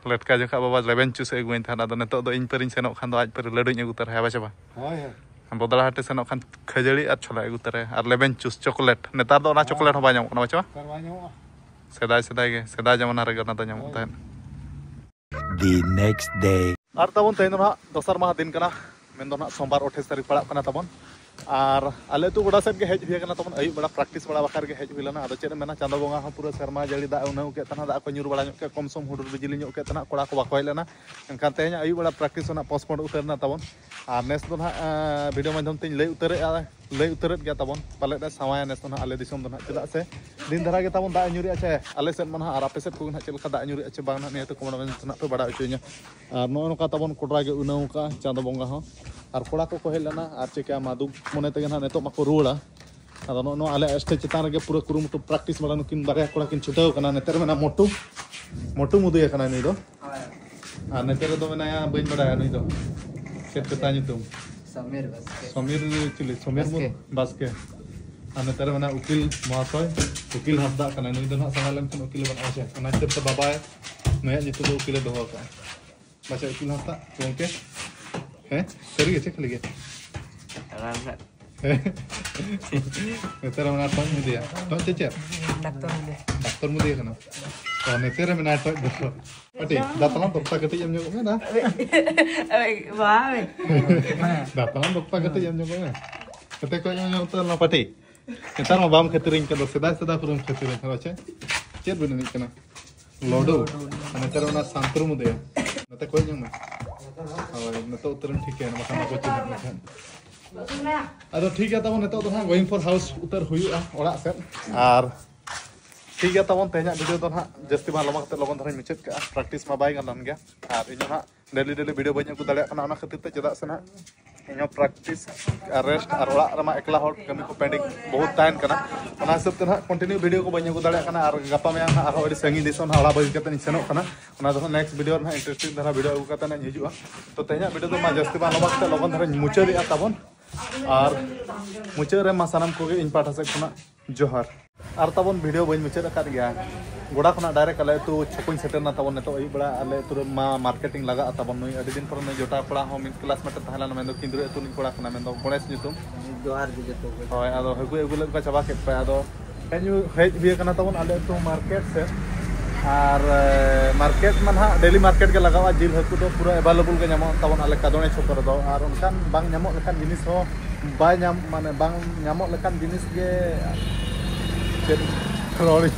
ᱞᱮᱴᱠᱟ ᱡᱚᱠᱷᱟ ᱵᱟᱵᱟ ᱞᱮᱵᱮᱱ ᱪᱩᱥ ᱮ ᱟᱹᱜᱩᱣᱟᱹᱧ ᱛᱟᱦᱮᱸᱫ, ᱟᱫᱚ ᱱᱤᱛᱚᱜ ᱫᱚ ᱤᱧ ᱯᱟᱹᱨᱤᱧ ᱥᱮᱱᱚᱜ ᱠᱷᱟᱱ ᱫᱚ ᱟᱡ ᱯᱟᱹᱨᱤ ᱞᱟᱹᱰᱩᱧ ᱟᱹᱜᱩ ᱛᱚᱨᱟᱭᱟ, ᱵᱟᱪᱷᱟ ᱵᱟᱝ? ᱦᱳᱭ, ᱦᱳᱭ᱾ ᱵᱚᱫᱲᱟ ᱦᱟᱴᱮ ᱥᱮᱱᱚᱜ ᱠᱷᱟᱱ ᱠᱷᱟᱹᱡᱟᱹᱲᱤ ᱟᱨ ᱪᱷᱚᱞᱟᱭ ᱟᱹᱜᱩ ᱛᱚᱨᱟᱭᱟ, ᱟᱨ ᱞᱮᱵᱮᱱ ᱪᱩᱥ ᱪᱚᱠᱞᱮᱴ᱾ ᱱᱮᱛᱟᱨ ᱫᱚ ᱚᱱᱟ ᱦᱳᱭ᱾ ᱪᱚᱠᱞᱮᱴ ᱦᱚᱸ ᱵᱟᱭ ᱧᱟᱢᱚᱜ ᱠᱟᱱᱟ, ᱵᱟᱪᱷᱟ ᱵᱟᱝ? ᱚᱠᱟᱨᱮ ᱵᱟᱭ ᱧᱟᱢᱚᱜᱼᱟ? ᱥᱮᱫᱟᱭ, ᱥᱮᱫᱟᱭ ᱜᱮ, ᱥᱮᱫᱟᱭ ᱡᱟᱢᱟᱱᱟ ᱨᱮᱜᱮ ᱚᱱᱟ ᱫᱚ ᱧᱟᱢᱚᱜ ᱦᱳᱭ᱾ ᱛᱟᱦᱮᱸᱫ᱾ The next day. ᱟᱨ ᱛᱟᱵᱚᱱ ᱛᱮᱦᱮᱧ ᱫᱚ ᱱᱟᱦᱟᱜ ᱫᱚᱥᱟᱨ ᱢᱟᱦᱟ ᱫᱤᱱ ᱠᱟᱱᱟ, ᱢᱮᱱᱫᱚ ᱱᱟᱦᱟᱜ ᱥᱳᱢᱵᱟᱨ, ᱟᱴᱷᱟᱥ ᱛᱟᱹᱨᱤᱠᱷ ᱯᱟᱲᱟᱜ ᱠᱟᱱᱟ ᱛᱟᱵᱚᱱ᱾ ᱟᱨ ᱟᱞᱮ ᱟᱹᱛᱩ ᱜᱚᱰᱟ ᱥᱮᱫ ᱜᱮ ᱦᱮᱡ ᱦᱩᱭ ᱟᱠᱟᱱᱟ ᱛᱟᱵᱚᱱ, ᱟᱹᱭᱩᱵ ᱵᱮᱲᱟ ᱯᱨᱮᱠᱴᱤᱥ ᱵᱟᱲᱟ ᱵᱟᱠᱷᱨᱟ ᱜᱮ ᱦᱮᱡ ᱦᱩᱭ ᱞᱮᱱᱟ᱾ ᱟᱫᱚ ᱪᱮᱫ ᱮᱢ ᱢᱮᱱᱟ, ᱪᱟᱸᱫᱚ ᱵᱚᱸᱜᱟ ᱦᱚᱸ ᱯᱩᱨᱟᱹ ᱥᱮᱨᱢᱟ ᱡᱟᱹᱲᱤ ᱫᱟᱜ ᱮ ᱩᱱᱟᱹᱣ ᱠᱮᱫ ᱛᱟᱦᱮᱱᱟ, ᱫᱟᱜ ᱠᱚ ᱧᱩᱨ ᱵᱟᱲᱟ ᱧᱚᱜ ᱠᱮᱫ, ᱠᱚᱢ ᱥᱚᱢ ᱦᱩᱰᱩᱨ ᱵᱤᱡᱽᱞᱤ ᱧᱚᱜ ᱠᱮᱫ ᱛᱟᱦᱮᱱᱟ, ᱠᱚᱲᱟ ᱠᱚ ᱵᱟᱠᱚ ᱦᱮᱡ ᱞᱮᱱᱟ᱾ ᱮᱱᱠᱷᱟᱱ ᱛᱮᱦᱮᱧ ᱟᱹᱭᱩᱵ ᱵᱮᱲᱟ ᱯᱨᱮᱠᱴᱤᱥ ᱨᱮᱱᱟᱜ ᱯᱳᱥᱴᱯᱳᱱ ᱩᱛᱟᱹᱨ ᱮᱱᱟ ᱛᱟᱵᱚᱱ᱾ ᱟᱨ ᱱᱮᱥ ᱫᱚ ᱱᱟᱦᱟᱜ, ᱟᱸ, ᱵᱷᱤᱰᱤᱭᱳ ᱢᱟᱫᱽᱫᱷᱚᱢ ᱛᱮᱧ ᱞᱟᱹᱭ ᱩᱛᱟᱹᱨᱮᱜᱼᱟ, ᱞᱟᱹᱭ ᱩᱛᱟᱹᱨᱮᱫ ᱜᱮᱭᱟ ᱛᱟᱵᱚᱱ, ᱯᱟᱞᱮᱫ ᱮ ᱥᱟᱶᱟᱭᱟ ᱱᱮᱥ ᱫᱚ ᱱᱟᱦᱟᱜ ᱟᱞᱮ ᱫᱤᱥᱚᱢ ᱫᱚ ᱱᱟᱦᱟᱜ᱾ ᱪᱮᱫᱟᱜ ᱥᱮ ᱫᱤᱱ ᱫᱷᱟᱨᱟ ᱜᱮ ᱛᱟᱵᱚᱱ ᱫᱟᱜ ᱮ ᱧᱩᱨᱮᱜᱼᱟ ᱪᱮ ᱟᱞᱮ ᱥᱮᱫ ᱢᱟ ᱱᱟᱦᱟᱜ, ᱟᱨ ᱟᱯᱮ ᱥᱮᱫ ᱠᱚᱜᱮ ᱱᱟᱦᱟᱜ ᱪᱮᱫ ᱞᱮᱠᱟ ᱫᱟᱜ ᱮ ᱧᱩᱨᱮᱜᱼᱟ ᱪᱮ ᱵᱟᱝ ᱱᱟᱦᱟᱜ, ᱱᱤᱭᱟᱹ ᱛᱮ ᱠᱚᱢᱮᱱᱴ ᱢᱮᱱᱛᱮ ᱱᱟᱦᱟᱜ ᱯᱮ ᱵᱟᱲᱟᱭ ᱦᱚᱪᱚᱧᱟ᱾ ᱟᱨ ᱱᱚᱜᱼᱚ ᱱᱚᱝᱠᱟ ᱛᱟᱵᱚᱱ ᱠᱚᱰᱨᱟ ᱜᱮ ᱩᱱᱟᱹᱣ ᱠᱟᱜᱼᱟ ᱪᱟᱸᱫᱚ ᱵᱚᱸᱜᱟ ᱦᱚᱸ᱾ ᱟᱨ ᱠᱚᱲᱟ ᱠᱚᱠᱚ ᱦᱮᱡ ᱞᱮᱱᱟ, ᱟᱨ ᱪᱤᱠᱟᱹᱭᱟᱢᱟ, ᱫᱩᱠ ᱢᱚᱱᱮ ᱛᱮᱜᱮ ᱱᱟᱦᱟᱜ ᱱᱤᱛᱚᱜ ᱢᱟᱠᱚ ᱨᱩᱣᱟᱹᱲᱟ᱾ ᱟᱫᱚ ᱱᱚᱜᱼᱚ ᱱᱚᱣᱟ ᱟᱞᱮ ᱥᱴᱮᱡᱽ ᱪᱮᱛᱟᱱ ᱨᱮᱜᱮ ᱯᱩᱨᱟᱹ ᱠᱩᱨᱩᱢᱩᱴᱩ ᱯᱨᱮᱠᱴᱤᱥ ᱵᱟᱲᱟ, ᱱᱩᱠᱤᱱ ᱵᱟᱨᱭᱟ ᱠᱚᱲᱟ ᱠᱤᱱ ᱪᱷᱩᱴᱟᱹᱣ ᱠᱟᱱᱟ᱾ ᱱᱮᱛᱟᱨ ᱢᱮᱱᱟᱜ ᱢᱚᱴᱩ, ᱢᱚᱴᱩ ᱢᱩᱫᱤ ᱟᱠᱟᱱᱟᱭ ᱱᱩᱭ ᱫᱚ᱾ ᱦᱳᱭ᱾ ᱟᱨ ᱱᱮᱛᱟᱨ ᱨᱮᱫᱚ ᱢᱮᱱᱟᱭᱟ, ᱵᱟᱹᱧ ᱵᱟᱲᱟᱭᱟ ᱱᱩᱭ ᱫᱚ ᱪᱮᱫ ᱠᱟᱛᱟᱭ ᱧᱩᱛᱩᱢ᱾ ᱥᱚᱢᱤᱨ ᱵᱟᱥᱠᱮ᱾ ᱥᱚᱢᱤᱨ ᱪᱤᱞᱤ? ᱥᱚᱢᱤᱨ ᱵᱟᱥᱠᱮ᱾ ᱢᱩᱨ-, ᱵᱟᱥᱠᱮ᱾ ᱟᱨ ᱱᱮᱛᱟᱨ ᱨᱮ ᱢᱮᱱᱟᱭᱟ ᱩᱠᱤᱞ ᱢᱚᱦᱟᱥᱚᱭ, ᱩᱠᱤᱞ ᱦᱟᱸᱥᱫᱟᱜ ᱠᱟᱱᱟᱭ᱾ ᱱᱩᱭ ᱫᱚ ᱱᱟᱦᱟᱜ ᱥᱟᱶᱟᱭ ᱞᱮᱱᱠᱷᱟᱱ ᱩᱠᱤᱞ ᱵᱟᱹᱱᱩᱜᱼᱟ ᱥᱮ, ᱚᱱᱟ ᱦᱤᱥᱟᱹᱵ ᱛᱮ ᱵᱟᱵᱟᱭ, ᱱᱩᱭᱟᱜ ᱧᱩᱛᱩᱢ ᱫᱚ ᱩᱠᱤᱞᱮ ᱫᱚᱦᱚ ᱟᱠᱟᱫᱼᱟ᱾ ᱵᱟᱪᱷᱟ, ᱩᱠᱤᱞ ᱦᱟᱸᱥᱫᱟᱜ ᱜᱚᱢᱠᱮ? ᱦᱮᱸ? ᱥᱟᱹᱨᱤ ᱜᱮ ᱪᱮ ᱠᱷᱟᱹᱞᱤ ᱜᱮ? ᱚᱱᱟ ᱨᱮᱱᱟᱜ ᱦᱮᱸ? ᱱᱮᱛᱟᱨ ᱚᱱᱟ ᱴᱚᱡ ᱢᱩᱫᱤᱭᱟ᱾ ᱴᱚᱡ ᱪᱮ ᱪᱮᱫ? ᱰᱟᱠᱛᱚᱨ ᱢᱩᱫᱤ᱾ ᱰᱟᱠᱛᱚᱨ ᱢᱩᱫᱤ ᱠᱟᱱᱟ᱾ ᱱᱮᱛᱮ ᱨᱮ ᱢᱮᱱᱟᱭ ᱴᱚᱡ ᱫᱚ᱾ ᱯᱟᱴᱤ, ᱫᱟᱛᱟᱞᱟᱢ ᱫᱚᱠᱛᱟ ᱠᱟᱹᱴᱤᱡ ᱮᱢ ᱧᱚᱜᱚᱜ ᱢᱮ ᱫᱟ᱾ ᱳᱭ, ᱵᱟᱝ᱾ ᱫᱟᱛᱟᱞᱟᱢ ᱫᱚᱠᱛᱟ ᱠᱟᱹᱴᱤᱡ ᱮᱢ ᱧᱚᱜᱚᱜ ᱢᱮ᱾ ᱱᱮᱛᱮ ᱠᱚ ᱧᱚᱜ ᱧᱚᱜ ᱛᱮ ᱞᱟ ᱯᱟᱴᱤ᱾ ᱱᱮᱛᱟᱨ ᱢᱟ ᱵᱟᱢ ᱠᱷᱟᱹᱛᱤᱨᱤᱧ ᱠᱟᱱᱟ, ᱥᱮᱫᱟᱭ ᱥᱮᱫᱟᱭ ᱠᱚᱨᱮᱢ ᱠᱷᱟᱹᱛᱤᱨᱤᱧ ᱠᱟᱱᱟ᱾ ᱪᱮᱫ, ᱪᱮᱫ ᱵᱮᱱ ᱮᱱᱮᱡ ᱠᱟᱱᱟ? ᱞᱚᱰᱩ᱾ ᱟᱨ ᱱᱮᱛᱟᱨ ᱚᱱᱟ ᱥᱟᱱᱛᱨᱩ ᱢᱩᱫᱮ᱾ ᱱᱚᱛᱮ ᱠᱚᱭ ᱧᱚᱜ ᱢᱮ᱾ ᱦᱳᱭ, ᱱᱤᱛᱚᱜ ᱩᱛᱟᱹᱨᱮᱢ ᱴᱷᱤᱠᱟᱹᱭᱟ, ᱵᱟᱠᱷᱟᱱ ᱵᱟᱠᱚ ᱪᱤᱱᱦᱟᱹᱣ ᱢᱮ ᱠᱷᱟᱱ᱾ ᱟᱫᱚ ᱴᱷᱤᱠ ᱜᱮᱭᱟ ᱛᱟᱵᱚᱱ, ᱱᱤᱛᱚᱜ ᱫᱚ ᱦᱟᱸᱜ going for house ᱩᱛᱟᱹᱨ ᱦᱩᱭᱩᱜᱼᱟ ᱚᱲᱟᱜ ᱥᱮᱫ᱾ ᱟᱨ ᱴᱷᱤᱠ ᱜᱮᱭᱟ ᱛᱟᱵᱚᱱ, ᱛᱮᱦᱮᱧᱟᱜ ᱵᱷᱤᱰᱤᱭᱳ ᱫᱚ ᱦᱟᱸᱜ ᱡᱟᱹᱥᱛᱤ ᱵᱟᱝ ᱞᱚᱢᱵᱟ ᱠᱟᱛᱮ ᱞᱚᱜᱚᱱ ᱫᱷᱟᱨᱟᱧ ᱢᱩᱪᱟᱹᱫ ᱠᱟᱜᱼᱟ᱾ ᱯᱨᱮᱠᱴᱤᱥ ᱢᱟ ᱵᱟᱭ ᱜᱟᱱ ᱞᱮᱱ ᱜᱮᱭᱟ, ᱟᱨ ᱤᱧ ᱦᱚᱸ ᱦᱟᱸᱜ ᱰᱮᱞᱤ ᱰᱮᱞᱤ ᱵᱷᱤᱰᱤᱭᱳ ᱵᱟᱹᱧ ᱟᱹᱜᱩ ᱫᱟᱲᱮᱭᱟᱜ ᱠᱟᱱᱟ, ᱚᱱᱟ ᱠᱷᱟᱹᱛᱤᱨ ᱛᱮ᱾ ᱪᱮᱫᱟᱜ ᱥᱮ ᱱᱟᱦᱟᱜ ᱤᱧ ᱦᱚᱸ ᱯᱨᱮᱠᱴᱤᱥ ᱟᱨ ᱨᱮᱥᱴ ᱟᱨ ᱚᱲᱟᱜ ᱨᱮᱢᱟ ᱮᱠᱞᱟ ᱦᱚᱲ ᱠᱟᱹᱢᱤ ᱠᱚ ᱯᱮᱱᱰᱤᱝ ᱵᱚᱦᱩᱛ ᱛᱟᱦᱮᱱ ᱠᱟᱱᱟ, ᱚᱱᱟ ᱦᱤᱥᱟᱹᱵ ᱛᱮ ᱱᱟᱦᱟᱜ ᱠᱚᱱᱴᱤᱱᱤᱭᱩ ᱵᱷᱤᱰᱤᱭᱳ ᱠᱚ ᱵᱟᱹᱧ ᱟᱹᱜᱩ ᱫᱟᱲᱮᱭᱟᱜ ᱠᱟᱱᱟ᱾ ᱟᱨ ᱜᱟᱯᱟ ᱢᱮᱭᱟᱝ ᱱᱟᱦᱟᱜ ᱟᱨᱦᱚᱸ ᱟᱹᱰᱤ ᱥᱟᱺᱜᱤᱧ ᱫᱤᱥᱚᱢ ᱱᱟᱦᱟᱜ ᱚᱲᱟᱜ ᱵᱟᱹᱜᱤ ᱠᱟᱛᱮ ᱤᱧ ᱥᱮᱱᱚᱜ ᱠᱟᱱᱟ, ᱚᱱᱟ ᱫᱚ ᱦᱟᱸᱜ ᱱᱮᱠᱥᱴ ᱵᱷᱤᱰᱤᱭᱳ ᱨᱮ ᱱᱟᱦᱟᱜ ᱤᱱᱴᱟᱨᱮᱥᱴᱤᱝ ᱫᱷᱟᱨᱟ ᱵᱷᱤᱰᱤᱭᱳ ᱟᱹᱜᱩ ᱠᱟᱛᱮ ᱱᱟᱦᱟᱜ ᱤᱧ ᱦᱤᱡᱩᱜᱼᱟ᱾ ᱛᱚ ᱛᱮᱦᱮᱧᱟᱜ ᱵᱷᱤᱰᱤᱭᱳ ᱫᱚ ᱢᱟ ᱡᱟᱹᱥᱛᱤ ᱵᱟᱝ ᱞᱚᱢᱵᱟ ᱠᱟᱛᱮ ᱞᱚᱜᱚᱱ ᱫᱷᱟᱨᱟᱧ ᱢᱩᱪᱟᱹᱫᱮᱜᱼᱟ ᱛᱟᱵᱚᱱ᱾ ᱟᱨ ᱢᱩᱪᱟᱹᱫ ᱨᱮ ᱢᱟ ᱥᱟᱱᱟᱢ ᱠᱚᱜᱮ ᱤᱧ ᱯᱟᱦᱴᱟ ᱥᱮᱫ ᱠᱷᱚᱱᱟᱜ ᱡᱚᱦᱟᱨ᱾ ᱟᱨ ᱛᱟᱵᱚᱱ ᱵᱷᱤᱰᱤᱭᱳ ᱵᱟᱹᱧ ᱢᱩᱪᱟᱹᱫ ᱟᱠᱟᱫ ᱜᱮᱭᱟ, ᱜᱚᱰᱟ ᱠᱷᱚᱱᱟᱜ ᱰᱟᱭᱨᱮᱠᱴ ᱟᱞᱮ ᱟᱹᱛᱩ ᱪᱷᱚᱠᱚᱧ ᱥᱮᱴᱮᱨ ᱮᱱᱟ ᱛᱟᱵᱚᱱ᱾ ᱱᱤᱛᱚᱜ ᱟᱹᱭᱩᱵ ᱵᱮᱲᱟ ᱟᱞᱮ ᱟᱹᱛᱩ ᱨᱮ ᱢᱟ ᱢᱟᱨᱠᱮᱴᱤᱝ ᱞᱟᱜᱟᱜᱼᱟ ᱛᱟᱵᱚᱱ᱾ ᱱᱩᱭ ᱟᱹᱰᱤ ᱫᱤᱱ ᱯᱚᱨᱮ ᱱᱩᱭ ᱡᱚᱴᱟᱣ ᱠᱚᱲᱟ ᱦᱚᱸ ᱢᱤᱫ ᱠᱞᱟᱥᱢᱮᱴ ᱮ ᱛᱟᱦᱮᱸ ᱞᱮᱱᱟ, ᱢᱮᱱᱫᱚ ᱠᱤᱸᱫᱽᱨᱟᱹ ᱟᱹᱛᱩ ᱨᱤᱱᱤᱡ ᱠᱚᱲᱟ ᱠᱟᱱᱟ, ᱢᱮᱱᱫᱚ ᱜᱚᱬᱮᱥ ᱧᱩᱛᱩᱢ᱾ ᱡᱚᱦᱟᱨ ᱜᱮ ᱡᱚᱛᱚ ᱠᱚ᱾ ᱦᱳᱭ, ᱟᱫᱚ ᱦᱟᱹᱠᱩᱭ ᱟᱹᱜᱩ ᱞᱮᱫ ᱠᱚᱣᱟ, ᱪᱟᱵᱟ ᱠᱮᱫ ᱠᱚᱣᱟᱭ᱾ ᱟᱫᱚ ᱦᱮᱡ ᱦᱩᱭ ᱟᱠᱟᱱᱟ ᱛᱟᱵᱚᱱ ᱟᱞᱮ ᱟᱹᱛᱩ ᱢᱟᱨᱠᱮᱴ ᱥᱮᱫ᱾ ᱟᱨ ᱮ, ᱢᱟᱨᱠᱮᱴ ᱢᱟ ᱱᱟᱦᱟᱜ ᱰᱮᱞᱤ ᱢᱟᱨᱠᱮᱴ ᱜᱮ ᱞᱟᱜᱟᱜᱼᱟ, ᱡᱤᱞ ᱦᱟᱹᱠᱩ ᱫᱚ ᱯᱩᱨᱟᱹ ᱮᱵᱮᱞᱮᱵᱚᱞ ᱜᱮ ᱧᱟᱢᱚᱜ ᱛᱟᱵᱚᱱ ᱟᱞᱮ ᱠᱟᱫᱚᱬᱮ ᱪᱷᱚᱠ ᱨᱮᱫᱚ᱾ ᱟᱨ ᱚᱱᱠᱟᱱ ᱵᱟᱝ ᱧᱟᱢᱚᱜ ᱞᱮᱠᱟᱱ ᱡᱤᱱᱤᱥ ᱦᱚᱸ ᱵᱟᱭ ᱧᱟᱢ, ᱢᱟᱱᱮ ᱵᱟᱝ ᱧᱟᱢᱚᱜ ᱞᱮᱠᱟᱱ ᱡᱤᱱᱤᱥ ᱜᱮ, ᱪᱮᱫ ᱨᱚᱲᱤᱧ,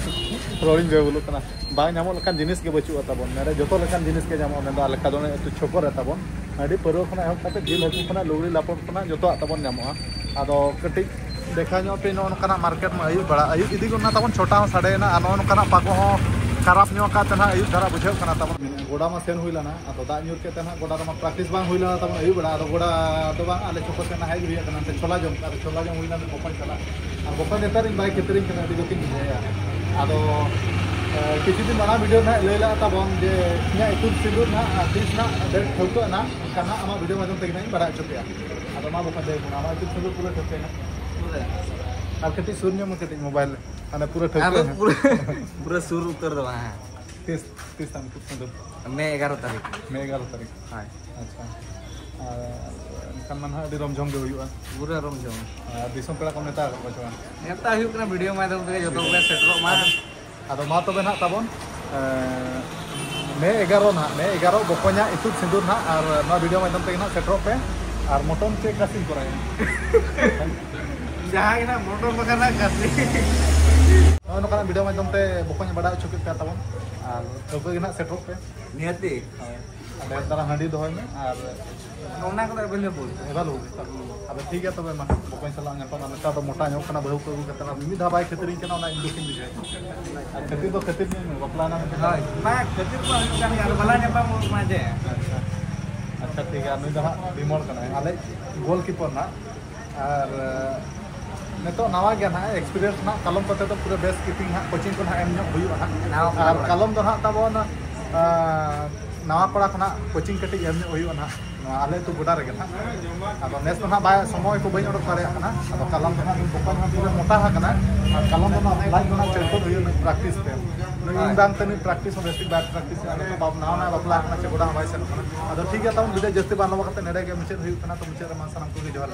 ᱨᱚᱲᱤᱧ ᱵᱮᱵᱚᱞᱚᱜ ᱠᱟᱱᱟ᱾ ᱵᱟᱝ ᱧᱟᱢᱚᱜ ᱞᱮᱠᱟᱱ ᱡᱤᱱᱤᱥ ᱜᱮ ᱵᱟᱹᱪᱩᱜᱼᱟ ᱛᱟᱵᱚᱱ᱾ ᱱᱚᱰᱮ ᱡᱚᱛᱚ ᱞᱮᱠᱟᱱ ᱡᱤᱱᱤᱥ ᱜᱮ ᱧᱟᱢᱚᱜᱼᱟ, ᱢᱮᱱᱫᱚ ᱟᱞᱮ ᱠᱟᱫᱚᱬᱮ ᱟᱹᱛᱩ ᱪᱷᱚᱠᱚ ᱨᱮ ᱛᱟᱵᱚᱱ᱾ ᱦᱟᱺᱰᱤ ᱯᱟᱹᱨᱣᱟᱹ ᱠᱷᱚᱱᱟᱜ ᱮᱦᱚᱵ ᱠᱟᱛᱮ ᱡᱤᱞ ᱦᱟᱹᱠᱩ ᱠᱷᱚᱱᱟᱜ ᱞᱩᱜᱽᱲᱤ ᱞᱟᱯᱚᱴ ᱠᱷᱚᱱᱟᱜ ᱡᱚᱛᱚᱣᱟᱜ ᱛᱟᱵᱚᱱ ᱧᱟᱢᱚᱜᱼᱟ᱾ ᱟᱫᱚ ᱠᱟᱹᱴᱤᱡ ᱫᱮᱠᱷᱟᱣ ᱧᱚᱜ ᱯᱮ ᱱᱚᱜᱼᱚ ᱱᱚᱝᱠᱟᱱᱟᱜ ᱢᱟᱨᱠᱮᱴ ᱢᱟ ᱟᱹᱭᱩᱵ ᱵᱮᱲᱟ, ᱟᱹᱭᱩᱵ ᱤᱫᱤ ᱜᱚᱫ ᱱᱟ ᱛᱟᱵᱚᱱ, ᱪᱷᱚᱴᱟ ᱦᱚᱸ ᱥᱟᱰᱮᱭᱮᱱᱟ᱾ ᱟᱨ ᱱᱚᱜᱼᱚ ᱱᱚᱝᱠᱟᱱᱟᱜ ᱯᱟᱠᱚ ᱦᱚᱸ ᱠᱷᱟᱨᱟᱯ ᱧᱚᱜ ᱟᱠᱟᱫ ᱛᱮ ᱱᱟᱦᱟᱜ ᱟᱹᱭᱩᱵ ᱫᱷᱟᱨᱟ ᱵᱩᱡᱷᱟᱹᱜ ᱠᱟᱱᱟ ᱛᱟᱵᱚᱱ᱾ ᱜᱚᱰᱟ ᱢᱟ ᱥᱮᱱ ᱦᱩᱭ ᱞᱮᱱᱟ, ᱟᱫᱚ ᱫᱟᱜ ᱧᱩᱨ ᱠᱮᱫ ᱛᱮ ᱱᱟᱦᱟᱜ ᱜᱚᱰᱟ ᱨᱮᱢᱟ ᱯᱨᱮᱠᱴᱤᱥ ᱵᱟᱝ ᱦᱩᱭ ᱞᱮᱱᱟ ᱛᱟᱵᱚᱱ ᱟᱹᱭᱩᱵ ᱵᱮᱲᱟ᱾ ᱟᱫᱚ ᱜᱚᱰᱟ ᱫᱚ ᱵᱟᱝ, ᱟᱞᱮ ᱪᱷᱚᱠᱚ ᱥᱮᱱ ᱦᱮᱡ ᱦᱩᱭ ᱟᱠᱟᱱᱟ, ᱚᱱᱛᱮ ᱪᱷᱚᱞᱟ ᱡᱚᱢ, ᱟᱨ ᱪᱷᱚᱞᱟ ᱡᱚᱢ ᱦᱩᱭ ᱞᱮᱱᱟ ᱵᱚᱠᱚᱧ ᱥᱟᱞᱟᱜ᱾ ᱟᱨ ᱵᱚᱠᱚᱧ ᱱᱮᱛᱟᱨ ᱤᱧ ᱵᱟᱭ ᱠᱷᱟᱹᱛᱤᱨᱤᱧ ᱠᱟᱱᱟ, ᱟᱹᱰᱤ ᱡᱳᱨ ᱤᱧ ᱵᱩᱡᱷᱟᱹᱣᱮᱫᱼᱟ᱾ ᱟᱫᱚ, ᱮ, ᱠᱤᱪᱷᱩ ᱫᱤᱱ ᱢᱟᱲᱟᱝ ᱵᱷᱤᱰᱤᱭᱳ ᱱᱟᱦᱟᱜ ᱞᱟᱹᱭ ᱞᱮᱫ ᱛᱟᱵᱚᱱ ᱡᱮ ᱤᱧᱟᱹᱜ ᱤᱛᱩᱫ ᱥᱤᱸᱫᱩᱨ ᱱᱟᱦᱟᱜ ᱛᱤᱥ ᱱᱟᱦᱟᱜ ᱰᱮᱴ ᱴᱷᱟᱹᱣᱠᱟᱹᱜᱼᱟ ᱱᱟᱦᱟᱜ, ᱮᱱᱠᱷᱟᱱ ᱱᱟᱦᱟᱜ ᱟᱢᱟᱜ ᱵᱷᱤᱰᱤᱭᱳ ᱢᱟᱫᱽᱫᱷᱚᱢ ᱛᱮᱜᱮ ᱱᱟᱦᱟᱜ ᱤᱧ ᱵᱟᱲᱟᱭ ᱦᱚᱪᱚ ᱯᱮᱭᱟ᱾ ᱟᱫᱚ ᱢᱟ ᱵᱚᱠᱚᱧ ᱞᱟᱹᱭ ᱵᱚᱱᱟ, ᱟᱢᱟᱜ ᱤᱛᱩᱫ ᱥᱤᱸᱫᱩᱨ ᱯᱩᱨᱟᱹ ᱴᱷᱟᱹᱣᱠᱟᱹᱭᱮᱱᱟ? ᱯᱩᱨᱟᱹ᱾ ᱟᱨ ᱠᱟᱹᱴᱤᱡ ᱥᱩᱨ ᱧᱚᱜ ᱢᱮ ᱠᱟᱹᱴᱤᱡ ᱢᱳᱵᱟᱭᱤᱞ, ᱢᱟᱱᱮ ᱯᱩᱨᱟᱹ ᱴᱷᱟᱹᱣᱠᱟᱹ ᱟᱫᱚ ᱦᱮᱸ᱾ ᱯᱩᱨᱟᱹ, ᱯᱩᱨᱟᱹ ᱥᱩᱨ ᱩᱛᱟᱹᱨ ᱫᱚ ᱵᱟᱝ, ᱦᱮᱸ᱾ ᱛᱤᱥ, ᱛᱤᱥ ᱛᱟᱢ ᱤᱛᱩᱫ ᱥᱤᱸᱫᱩᱨ? ᱢᱮ ᱮᱜᱟᱨᱚ ᱛᱟᱹᱨᱤᱠᱷ᱾ ᱢᱮ ᱮᱜᱟᱨᱚ ᱛᱟᱹᱨᱤᱠᱷ᱾ ᱦᱳᱭ᱾ ᱟᱪᱪᱷᱟ᱾ ᱟᱨ ᱮᱱᱠᱷᱟᱱ ᱢᱟ ᱱᱟᱦᱟᱜ ᱟᱹᱰᱤ ᱨᱚᱢ ᱡᱷᱚᱢ ᱜᱮ ᱦᱩᱭᱩᱜᱼᱟ᱾ ᱯᱩᱨᱟᱹ ᱨᱚᱢ ᱡᱷᱚᱢ᱾ ᱟᱨ ᱫᱤᱥᱚᱢ ᱯᱮᱲᱟ ᱠᱚ ᱱᱮᱣᱛᱟ ᱟᱠᱟᱫ ᱠᱚᱣᱟ ᱥᱮ ᱵᱟᱝ? ᱱᱮᱣᱛᱟ ᱦᱩᱭᱩᱜ ᱠᱟᱱᱟ, ᱵᱷᱤᱰᱤᱭᱳ ᱢᱟᱫᱽᱫᱷᱚᱢ ᱛᱮᱜᱮ ᱡᱚᱛᱚ ᱠᱚᱜᱮ ᱥᱮᱴᱮᱨᱚᱜ ᱢᱟ᱾ ᱟᱫᱚ ᱢᱟ ᱛᱚᱵᱮ ᱱᱟᱦᱟᱜ ᱛᱟᱵᱚᱱ, ᱮᱸ, ᱢᱮ ᱮᱜᱟᱨᱚ ᱱᱟᱦᱟᱜ, ᱢᱮ ᱮᱜᱟᱨᱚ ᱵᱚᱠᱚᱧᱟᱜ ᱤᱛᱩᱫ ᱥᱤᱸᱫᱩᱨ ᱱᱟᱦᱟᱜ, ᱟᱨ ᱱᱚᱣᱟ ᱵᱷᱤᱰᱤᱭᱳ ᱢᱟᱫᱽᱫᱷᱚᱢ ᱛᱮᱜᱮ ᱱᱟᱦᱟᱜ ᱥᱮᱴᱮᱨᱚᱜ ᱯᱮ᱾ ᱟᱨ ᱢᱚᱴᱚᱱ ᱪᱮᱫ ᱠᱟᱹᱥᱤᱧ ᱠᱚᱨᱟᱭᱟ? ᱡᱟᱦᱟᱸ ᱜᱮ ᱱᱟᱦᱟᱜ ᱢᱚᱴᱚᱱ ᱵᱟᱠᱷᱟᱱ ᱱᱟᱦᱟᱜ ᱠᱟᱹᱥᱤ᱾ ᱱᱚᱜᱼᱚᱭ ᱱᱚᱝᱠᱟᱱᱟᱜ ᱵᱷᱤᱰᱤᱭᱳ ᱢᱟᱫᱽᱫᱷᱚᱢ ᱛᱮ ᱵᱚᱠᱚᱧ ᱵᱟᱰᱟᱭ ᱦᱚᱪᱚ ᱠᱮᱫ ᱯᱮᱭᱟ ᱛᱟᱵᱚᱱ, ᱟᱨ ᱴᱷᱟᱹᱣᱠᱟᱹ ᱜᱮ ᱱᱟᱦᱟᱜ ᱥᱮᱴᱮᱨᱚᱜ ᱯᱮ᱾ ᱱᱤᱦᱟᱹᱛᱤ᱾ ᱦᱳᱭ᱾ ᱟᱨ ᱰᱷᱮᱨ ᱫᱷᱟᱨᱟ ᱦᱟᱺᱰᱤ ᱫᱚᱦᱚᱭ ᱢᱮ, ᱟᱨ ᱚᱱᱟ ᱠᱚᱫᱚ ᱮᱵᱮᱞᱮᱵᱚᱞ᱾ ᱮᱵᱮᱞᱮᱵᱚᱞ᱾ ᱟᱫᱚ ᱴᱷᱤᱠ ᱜᱮᱭᱟ ᱛᱚᱵᱮ, ᱢᱟ ᱵᱚᱠᱚᱧ ᱥᱟᱞᱟᱜ ᱧᱟᱯᱟᱢ, ᱟᱨ ᱱᱮᱛᱟᱨ ᱫᱚ ᱢᱚᱴᱟ ᱧᱚᱜ ᱠᱟᱱᱟ, ᱵᱟᱹᱦᱩ ᱠᱚ ᱟᱹᱜᱩ ᱠᱟᱛᱮ ᱟᱨ ᱢᱤᱫ ᱫᱷᱟᱣ ᱵᱟᱭ ᱠᱷᱟᱹᱛᱤᱨᱤᱧ ᱠᱟᱱᱟ, ᱚᱱᱟ ᱤᱧ ᱫᱩᱠᱤᱧ ᱵᱩᱡᱷᱟᱹᱣᱮᱫ᱾ ᱟᱨ ᱠᱷᱟᱹᱛᱤᱨ ᱫᱚ ᱠᱷᱟᱹᱛᱤᱨ ᱧᱚᱜ ᱢᱮ, ᱵᱟᱯᱞᱟ ᱮᱱᱟ ᱢᱮᱱᱛᱮ᱾ ᱦᱳᱭ, ᱵᱟᱝ, ᱠᱷᱟᱹᱛᱤᱨ ᱢᱟ ᱦᱩᱭᱩᱜ ᱠᱟᱱ ᱜᱮᱭᱟ, ᱟᱨ ᱵᱟᱞᱟ ᱧᱟᱯᱟᱢ ᱢᱟ ᱡᱮ᱾ ᱟᱪᱪᱷᱟ, ᱟᱪᱪᱷᱟ, ᱴᱷᱤᱠ ᱜᱮᱭᱟ, ᱱᱩᱭ ᱫᱚ ᱦᱟᱸᱜ ᱵᱤᱢᱚᱞ ᱠᱟᱱᱟᱭ, ᱟᱞᱮ ᱜᱳᱞᱠᱤᱯᱟᱨ ᱱᱟᱜ᱾ ᱟᱨ, ᱮ, ᱱᱤᱛᱚᱜ ᱱᱟᱣᱟ ᱜᱮ ᱱᱟᱦᱟᱜ, ᱮᱠᱥᱯᱤᱨᱤᱭᱮᱱᱥ ᱱᱟᱦᱟᱜ, ᱠᱟᱞᱚᱢ ᱠᱚᱛᱮ ᱫᱚ ᱯᱩᱨᱟᱹ ᱵᱮᱥ ᱠᱤᱯᱤᱝ ᱱᱟᱦᱟᱜ, ᱠᱳᱪᱤᱝ ᱠᱚ ᱱᱟᱦᱟᱜ ᱮᱢ ᱧᱚᱜ ᱦᱩᱭᱩᱜᱼᱟ ᱱᱟᱦᱟᱜ᱾ ᱱᱟᱣᱟ ᱠᱚᱲᱟ ᱟᱨ ᱠᱚᱲᱟ᱾ ᱠᱟᱞᱚᱢ ᱫᱚ ᱱᱟᱦᱟᱜ ᱛᱟᱵᱚᱱ, ᱮ, ᱱᱟᱣᱟ ᱠᱚᱲᱟ ᱠᱷᱚᱱᱟᱜ ᱠᱳᱪᱤᱝ ᱠᱟᱹᱴᱤᱡ ᱮᱢ ᱧᱚᱜ ᱦᱩᱭᱩᱜᱼᱟ ᱱᱟᱦᱟᱜ᱾ ᱱᱚᱣᱟ ᱟᱞᱮ ᱟᱹᱛᱩ ᱜᱚᱰᱟ ᱨᱮᱜᱮ ᱱᱟᱦᱟᱜ᱾ ᱟᱫᱚ ᱱᱮᱥ ᱫᱚ ᱱᱟᱦᱟᱜ ᱵᱟᱭ, ᱥᱚᱢᱚᱭ ᱠᱚ ᱵᱟᱹᱧ ᱚᱰᱚᱠ ᱫᱟᱲᱮᱭᱟᱜ ᱠᱟᱱᱟ᱾ ᱟᱫᱚ ᱠᱟᱞᱚᱢ ᱫᱚ ᱱᱟᱦᱟᱜ ᱱᱩᱭ ᱵᱚᱠᱚᱧ ᱦᱚᱸ ᱯᱩᱨᱟᱹ ᱢᱚᱴᱟ ᱟᱠᱟᱱᱟ᱾ ᱟᱨ ᱠᱟᱞᱚᱢ ᱫᱚ ᱱᱟᱦᱟᱜ ᱞᱟᱡ ᱫᱚ ᱱᱟᱦᱟᱜ ᱪᱟᱹᱲᱯᱟᱹᱫ ᱦᱩᱭᱩᱜᱼᱟ ᱱᱩᱭ ᱯᱨᱮᱠᱴᱤᱥ ᱛᱮ᱾ ᱱᱩᱭ ᱤᱧ ᱵᱟᱝ ᱛᱮ ᱱᱩᱭ ᱯᱨᱮᱠᱴᱤᱥ ᱦᱚᱸ ᱵᱮᱥ ᱴᱷᱤᱠ ᱵᱟᱭ ᱯᱨᱮᱠᱴᱤᱥ ᱮᱫᱟ᱾ ᱟᱫᱚ ᱵᱟᱵ-, ᱱᱟᱣᱟ ᱱᱟᱣᱟ ᱵᱟᱯᱞᱟ ᱟᱠᱟᱱᱟ, ᱪᱮ ᱜᱚᱰᱟ ᱦᱚᱸ ᱵᱟᱭ ᱥᱮᱱᱚᱜ ᱠᱟᱱᱟ᱾ ᱟᱫᱚ ᱴᱷᱤᱠ ᱜᱮᱭᱟ, ᱛᱟᱵᱚᱱ ᱵᱷᱤᱰᱤᱭᱳ ᱡᱟᱹᱥᱛᱤ ᱵᱟᱝ ᱞᱚᱢᱵᱟ ᱠᱟᱛᱮ ᱱᱚᱰᱮ ᱜᱮ ᱢᱩᱪᱟᱹᱫ ᱦᱩᱭᱩᱜ ᱠᱟᱱᱟ᱾ ᱛᱚ ᱢᱩᱪᱟᱹᱫ ᱨᱮ ᱢᱟ ᱥᱟᱱᱟᱢ ᱠᱚᱜᱮ ᱡᱚᱦᱟᱨ᱾